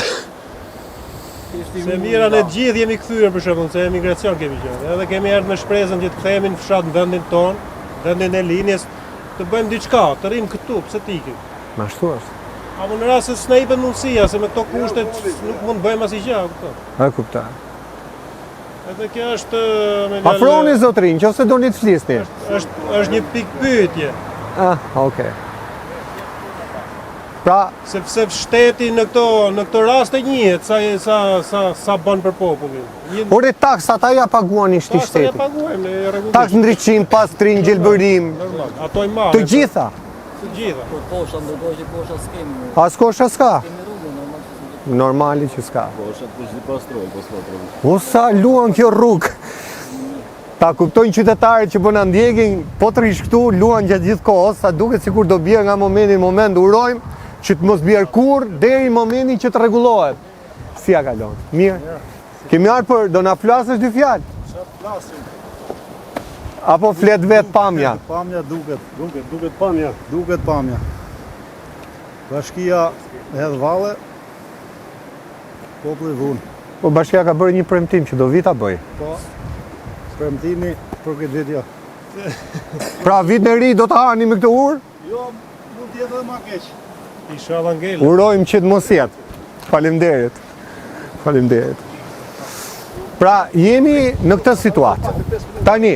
Speaker 3: Se mira ne të gjithë jemi kthyer për shembull, se emigracion kemi qenë. Edhe kemi ardhur me shpresën që të kthehemi në fshat në vendin tonë, vendin e lindjes, të bëjmë diçka, të rrimë këtu, pse të ikim?
Speaker 1: Ashtu është.
Speaker 3: Apo në rast se s'na jepet mundësia, se me këto kushte nuk mund të bëjmë asgjë, kupton?
Speaker 1: E kuptoj.
Speaker 3: Edhe kjo është me fjalë
Speaker 1: Afroni zotëri, nëse doni të flisni.
Speaker 3: Është është një pikëpyetje.
Speaker 1: Ah, okay. Pra,
Speaker 3: sepse shteti në këto në këto raste njihet sa sa sa sa bën për popullin.
Speaker 1: Një... Ore taksat a ja paguani shti
Speaker 3: shtetit. Taksat ja paguajmë ne
Speaker 1: rregullisht. Taksë ndriçim, pastrim, gjelbërim.
Speaker 3: Normal, ato i marrim.
Speaker 1: Të gjitha.
Speaker 3: Të gjitha.
Speaker 7: Por kosha, ndërkohë që kosha s'kemi.
Speaker 1: As kosha s'ka.
Speaker 7: Kemi rrugën, normal që
Speaker 1: Normali që s'ka.
Speaker 19: Koshat kush i pastroi, po s'ka problem.
Speaker 1: O sa luan kjo rrugë. Ta kuptojnë qytetarët që po na ndjekin, po të rrish këtu, luan gjatë gjithë kohës, sa duket sikur do bjerë nga momenti në moment, urojmë që të mos bjerë kurrë deri në momentin që të rregullohet. Si ja kalon? Mirë. Kemi ardhur për do na flasësh dy fjalë?
Speaker 13: Çfarë flasim?
Speaker 1: Apo flet vetë pamja?
Speaker 13: Pamja duket, duket, duket pamja, duket pamja. Bashkia hedh valle, populli vun.
Speaker 1: Po bashkia ka bërë një premtim që do vi ta bëjë.
Speaker 13: Po, premtimi për këtë vit jo.
Speaker 1: Pra vitin e ri do ta hani me këtë urë?
Speaker 13: Jo, mund të jetë edhe ma keq.
Speaker 3: Ishalla ngel.
Speaker 1: Urojmë që të mos jetë. Faleminderit. Faleminderit. Pra, jemi në këtë situatë. Tani,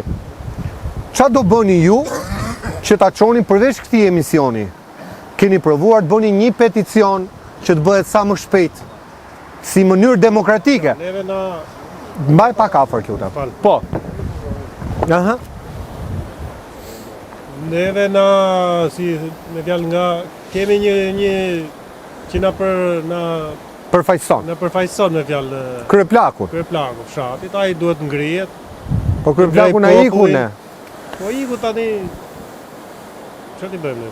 Speaker 1: ça do bëni ju që ta çoni përveç këtij emisioni? Keni provuar të bëni një peticion që të bëhet sa më shpejt, si mënyrë demokratike.
Speaker 3: Neve na
Speaker 1: Mbaj pak afër, lutem. Po. Aha.
Speaker 3: Neve na si me fjalë nga kemi një një që na për na
Speaker 1: përfaqëson.
Speaker 3: Na përfaqëson me fjalë
Speaker 1: Kryeplaku.
Speaker 3: Kryeplaku fshatit, ai duhet ngrihet.
Speaker 1: Po kryeplaku na iku ne.
Speaker 3: Po iku tani Çfarë t'i bëjmë ne?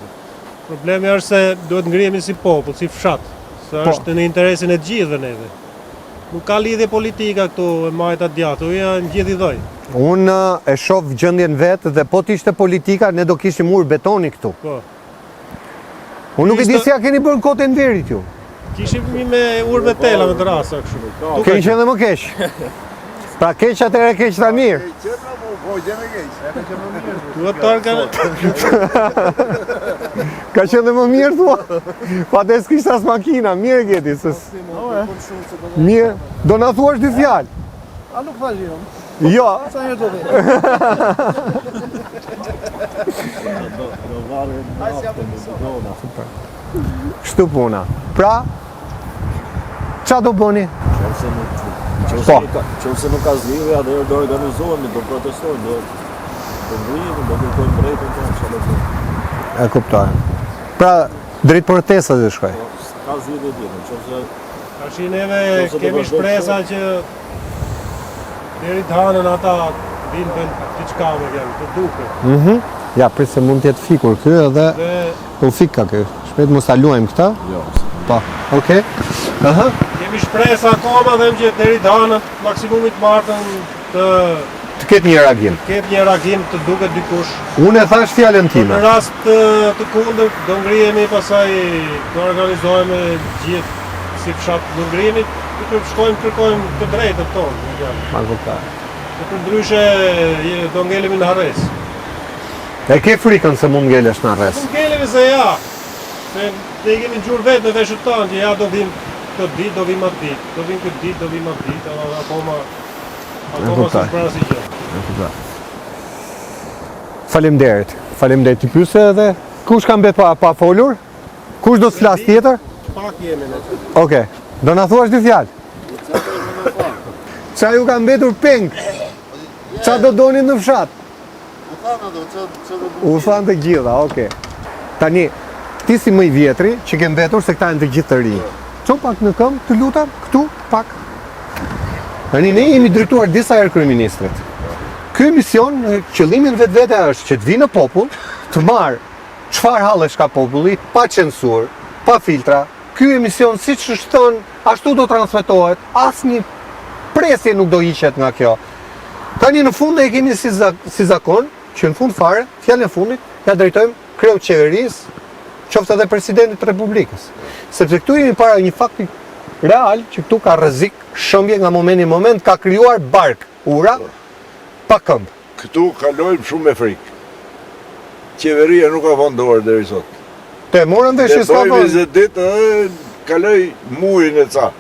Speaker 3: Problemi është se duhet ngrihemi si popull, si fshat, se po. është në interesin e të gjithëve neve. Nuk ka lidhje politika këtu e majta djathtë, janë gjithë njëlloj.
Speaker 1: Unë e shoh gjendjen vetë dhe po të ishte politika, ne do kishim urë betoni këtu.
Speaker 3: Po.
Speaker 1: Unë nuk e di si ja keni bërë në kohë të Enverit ju.
Speaker 3: Kishim një me urë me tela me dërrasa kështu.
Speaker 1: Keni qenë dhe më keq. Pra keq atëherë keq ta mirë.
Speaker 3: Duhet të arka...
Speaker 1: Ka qenë dhe më mirë, thua? Pa të s'kishte as makina, mirë e gjeti. Se... Mirë, do na thuash dy fjalë.
Speaker 13: A nuk tha gjë.
Speaker 1: Jo.
Speaker 13: Sa herë do të?
Speaker 19: Do varet në
Speaker 1: Super. Kështu puna. Pra, ça do bëni?
Speaker 19: Qofse nuk qofse
Speaker 1: Po.
Speaker 19: nuk ka, qofse nuk ka zgjidhje, atëherë do organizohemi, do protestojmë, do do ngrihemi, do kërkojmë drejtën tonë, çfarë do bëjmë.
Speaker 1: E kuptoj. Pra, drejt protestës do shkoj.
Speaker 19: Po, s'ka zgjidhje tjetër, qofse
Speaker 3: Tashi neve
Speaker 19: Qofse do
Speaker 3: kemi
Speaker 19: vazhdojmë
Speaker 3: shpresa që deri të hanën ata vinë bëjnë diçka me fjalë, të duket.
Speaker 1: Mhm. Ja, prit se mund të jetë fikur ky edhe
Speaker 3: Dhe
Speaker 1: u fik ka ky. Shpejt mos ta luajmë këtë.
Speaker 19: Jo.
Speaker 1: Po. Okej. Aha.
Speaker 3: kemi shpresa akoma them që deri të hanën, maksimumi të martën të
Speaker 1: Të ketë një reagim.
Speaker 3: ketë një reagim të duket dikush.
Speaker 1: Unë e thash fjalën
Speaker 3: Po
Speaker 1: time.
Speaker 3: në rast të, të kundërt do ngrihemi pastaj do organizohemi gjithë si fshat do ngrihemi, të shkojmë kërkojmë të drejtën tonë, me fjalë.
Speaker 1: Ma kuptoj.
Speaker 3: Se përndryshe je- do ngelemi në harresë.
Speaker 1: E ke frikën se mund ngelesh në harresë.
Speaker 3: Mund ngelemi se ja. Se ne i kemi ngjur vetë me veshët tanë që ja do vim këtë ditë, do vim atë ditë, do vim këtë ditë, do vim atë ditë, edhe akoma akoma
Speaker 1: kuptoj.
Speaker 3: s'është bërë asnjë gjë.
Speaker 1: E kuptoj. Faleminderit. Faleminderit. Ti pyese edhe kush ka mbet pa pa folur? Kush do të flasë tjetër?
Speaker 3: Pak jemi ne.
Speaker 1: Okej. Do na thuash dy fjalë? Ça ju ka mbetur peng? Ça do doni në fshat?
Speaker 6: U thanë ato, ça ça do
Speaker 1: U thanë të gjitha, okej. Tani, ti si më i vjetri që ke mbetur se këta janë të gjithë të rinj. Ço pak në këmbë, të lutem, këtu, pak. Tani ne jemi drejtuar disa herë kryeministrit. Ky emision, qëllimi në vetvete është që të vinë në popull, të marrë çfarë hallesh ka populli, pa censurë, pa filtra. Ky emision siç është thënë, ashtu do transmetohet, asnjë presje nuk do hiqet nga kjo. Tani në fund ne e kemi si, si zakon, që në fund fare, fjalën e fundit ja drejtojmë kreut të qeverisë, qoftë edhe presidentit të Republikës. Sepse këtu jemi para një fakti real që këtu ka rrezik shembje nga momenti në moment, ka krijuar bark, ura pa këmbë.
Speaker 5: Këtu kalojmë shumë me frikë. Qeveria nuk ka vënë dorë deri sot.
Speaker 1: Te morëm vesh që s'ka
Speaker 5: vënë. 20 ditë edhe kaloi muajin e ca.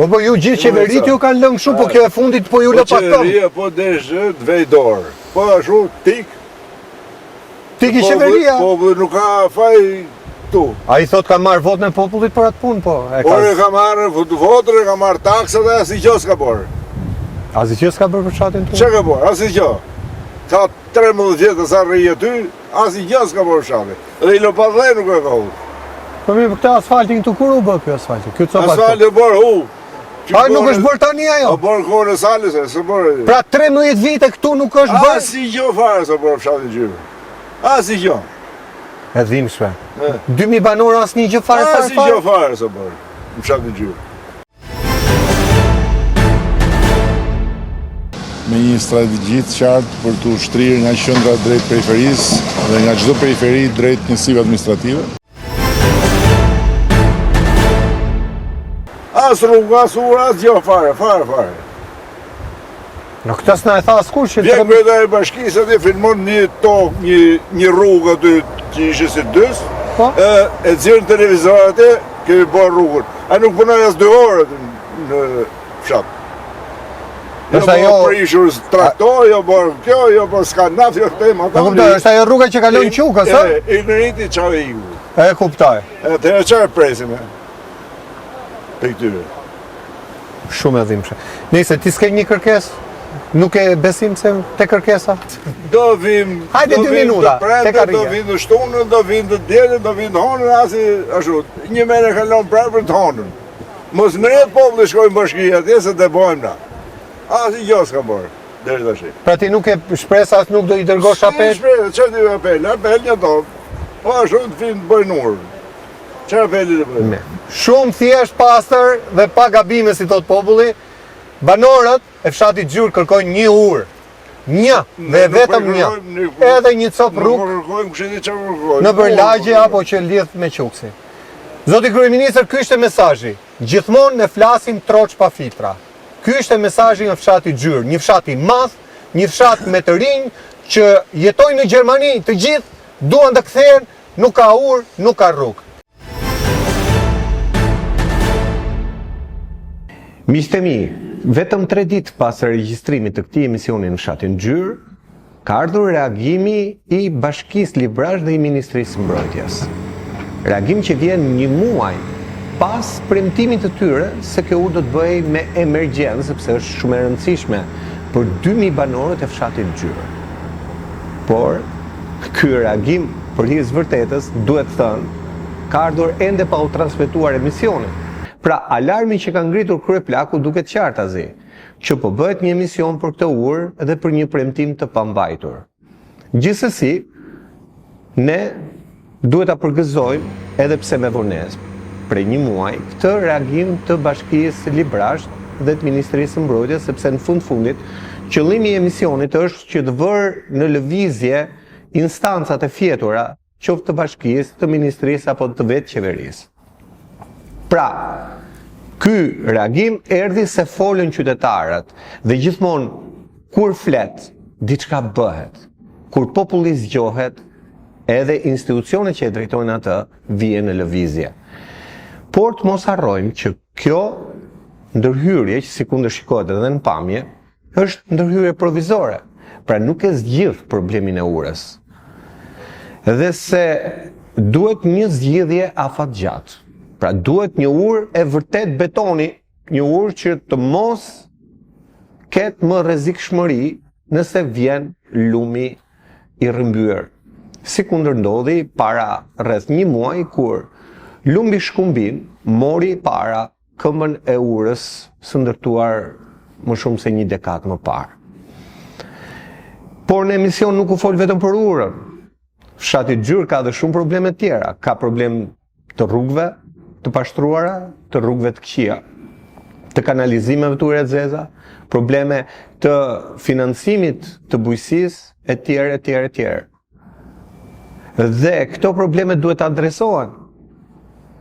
Speaker 1: Po po ju gjithë qeveritë ju kanë lënë kështu, po kjo e fundit po ju lë pa
Speaker 5: Po
Speaker 1: këmbë.
Speaker 5: qeveria po desh të vej dorë. Po ashtu tik.
Speaker 1: Tik i qeveria.
Speaker 5: Populli nuk ka faj këtu.
Speaker 1: Ai thotë ka marrë votën e popullit për atë punë, po. E ka.
Speaker 5: Por e ka marrë votën, e ka marrë taksat dhe asnjë gjë s'ka bërë.
Speaker 1: Asnjë gjë s'ka bërë për fshatin tuaj?
Speaker 5: Çka ka bërë? Asnjë gjë. Ka 13 vjet sa rri aty, asnjë gjë s'ka bërë fshati. Dhe një lopatë dhe nuk e ka hudhur.
Speaker 1: Po mirë, po këtë asfaltin këtu kur u bë ky asfalti? Ky copa.
Speaker 5: Asfalti u bërë hu.
Speaker 1: A nuk është bërë tani ajo?
Speaker 5: U bërë kohën e Salës, s'u bërë.
Speaker 1: Pra 13 vite këtu nuk është bërë.
Speaker 5: Asnjë gjë fare s'u bërë fshatin Xhyrë. Asnjë gjë.
Speaker 1: E dhimbshme. 2000 banorë asnjë gjë fare fare.
Speaker 5: Asnjë gjë fare s'u bërë në fshatin Xhyrë.
Speaker 14: Me një strategji të qartë për t'u shtrirë nga qendra drejt periferisë dhe nga çdo periferi drejt njësive administrative.
Speaker 5: As rrugë, as urë, as gjë fare, fare, fare.
Speaker 1: Në këtë s'na e tha askush që
Speaker 5: Vjen kryetari i bashkisë atje filmon një tokë, një një rrugë aty që ishte si dyz.
Speaker 1: Po.
Speaker 5: E e nxjerr në televizor atje, kemi bërë rrugën. Ai nuk punoi as dy orë aty në fshat. Jo
Speaker 1: Është ajo
Speaker 5: prishur traktor, jo bërë kjo, jo bërë s'ka naftë, jo tema.
Speaker 1: Po kuptoj, është ajo rruga që kalon Qukës, ë?
Speaker 5: E, i ngriti çfarë iku.
Speaker 1: E kuptoj.
Speaker 5: Atëherë çfarë presim e? Prej këtyre.
Speaker 1: Shumë e dhimbshme. Nëse ti s'ke një kërkesë, nuk e besim se te kërkesa?
Speaker 5: Do vim,
Speaker 1: Hajde
Speaker 5: do
Speaker 1: dy
Speaker 5: vim
Speaker 1: minuta,
Speaker 5: të premte,
Speaker 1: te karrige.
Speaker 5: do vim të shtunën, do vim të dielën, do vim të honën, asi ashtu. Një merë kalon prapë për të honën. Mos ngrihet populli shkojmë bashki atje se të bëjmë na. Asnjë gjë s'ka bërë deri tash.
Speaker 1: Pra ti nuk ke shpresë as nuk do i dërgosh apel?
Speaker 5: Shpresë, çfarë do apel? Apel një do. Po ashtu të vinë të bëjnë urë. Çfarë apeli të bëjnë?
Speaker 1: Shumë thjesht, pastër dhe pa gabime si thot populli, banorët e fshatit Xhyrë kërkojnë një urë. Një dhe
Speaker 5: po
Speaker 1: vetëm një. Edhe një copë rrugë.
Speaker 5: Nuk po kërkojmë kush e di çfarë po kërkojmë.
Speaker 1: Nëpër lagje apo që lidh me Qukësin. Zoti kryeministër, ky ishte mesazhi. Gjithmonë ne flasim troç pa filtra. Ky ishte mesazhi nga fshati Xhyrë, një fshat i madh, një fshat me të rinj që jetojnë në Gjermani, të gjithë duan të kthehen, nuk ka urë, nuk ka rrugë. Miqtë e mi, vetëm 3 ditë pas regjistrimit të këtij emisioni në fshatin Xhyrë, ka ardhur reagimi i Bashkisë Librazhd dhe i Ministrisë së Mbrojtjes. Reagim që vjen një muaj pas premtimit të tyre se kjo urë do të bëhej me emergjencë sepse është shumë e rëndësishme për 2000 banorët e fshatit Xhyrë. Por, ky reagim për hir të vërtetës duhet thënë ka ardhur ende pa u transmetuar emisioni. Pra, alarmi që ka ngritur kryeplaku duket qartazi, që po bëhet një emision për këtë urë dhe për një premtim të pambajtur. Gjithsesi, ne duhet ta përgëzojmë edhe pse me vonesë, prej një muaj, këtë reagim të Bashkisë Librazhd dhe të Ministrisë së Mbrojtjes, sepse në fund fundit, qëllimi i emisionit është që të vërë në lëvizje instancat e fjetura, qoftë të bashkisë, të ministrisë apo të vetë qeverisë. Pra, ky reagim erdhi se folën qytetarët dhe gjithmonë kur flet, diçka bëhet. Kur populli zgjohet, edhe institucionet që e drejtojnë atë vihen në lëvizje. Por të mos harrojmë që kjo ndërhyrje që sikundër shikohet edhe në pamje, është ndërhyrje provizore. Pra nuk e zgjidh problemin e urës. Dhe se duhet një zgjidhje afatgjatë. Pra duhet një urë e vërtetë betoni, një urë që të mos ketë më rrezikshmëri nëse vjen lumi i rrëmbyer. Sikundër ndodhi para rreth një muaj kur lumi Shkumbin mori para këmbën e urës së ndërtuar më shumë se një dekadë më parë. Por në emision nuk u fol vetëm për urën. Fshati Xhyrë ka dhe shumë probleme të tjera. Ka problem të rrugëve të pashtruara, të rrugëve të këqija, të kanalizimeve të ujëra të zeza, probleme të financimit të bujqësisë e tjerë e tjerë e tjerë. Dhe këto probleme duhet të adresohen.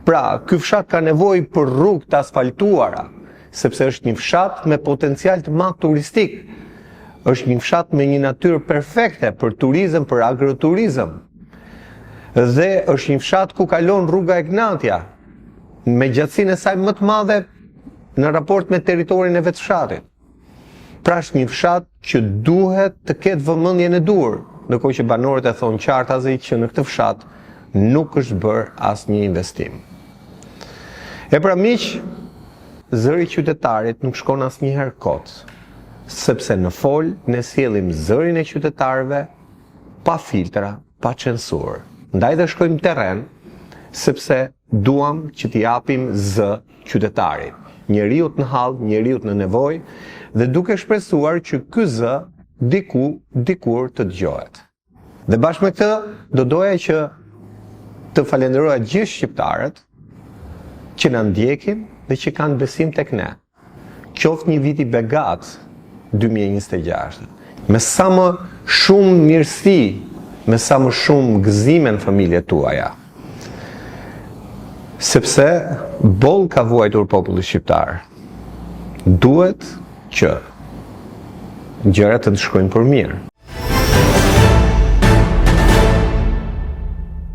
Speaker 1: Pra, ky fshat ka nevojë për rrugë të asfaltuara, sepse është një fshat me potencial të madh turistik. Është një fshat me një natyrë perfekte për turizëm, për agroturizëm. Dhe është një fshat ku kalon rruga Egnatia, me gjatësinë e saj më të madhe. në raport me territorin e vetë fshatit. Pra është një fshat që duhet të ketë vëmendjen e duhur, ndërkohë që banorët e thonë qartazi që në këtë fshat nuk është bërë asnjë investim. E pra miq, zëri i qytetarit nuk shkon asnjëherë kot, sepse në Fol ne sjellim zërin e qytetarëve pa filtra, pa censurë. Ndaj dhe shkojmë në terren, sepse duam që t'i japim zë qytetarit, njeriut në hall, njeriut në nevojë dhe duke shpresuar që ky zë diku, dikur të dëgjohet. Dhe bashkë me këtë do doja që të falenderoja gjithë shqiptarët që na ndjekin dhe që kanë besim tek ne. Qoftë një vit i begatë 2026. Me sa më shumë mirësi, me sa më shumë gëzime në familjet tuaja. Sepse boll ka vuajtur populli shqiptar. Duhet që gjërat të shkojnë për mirë.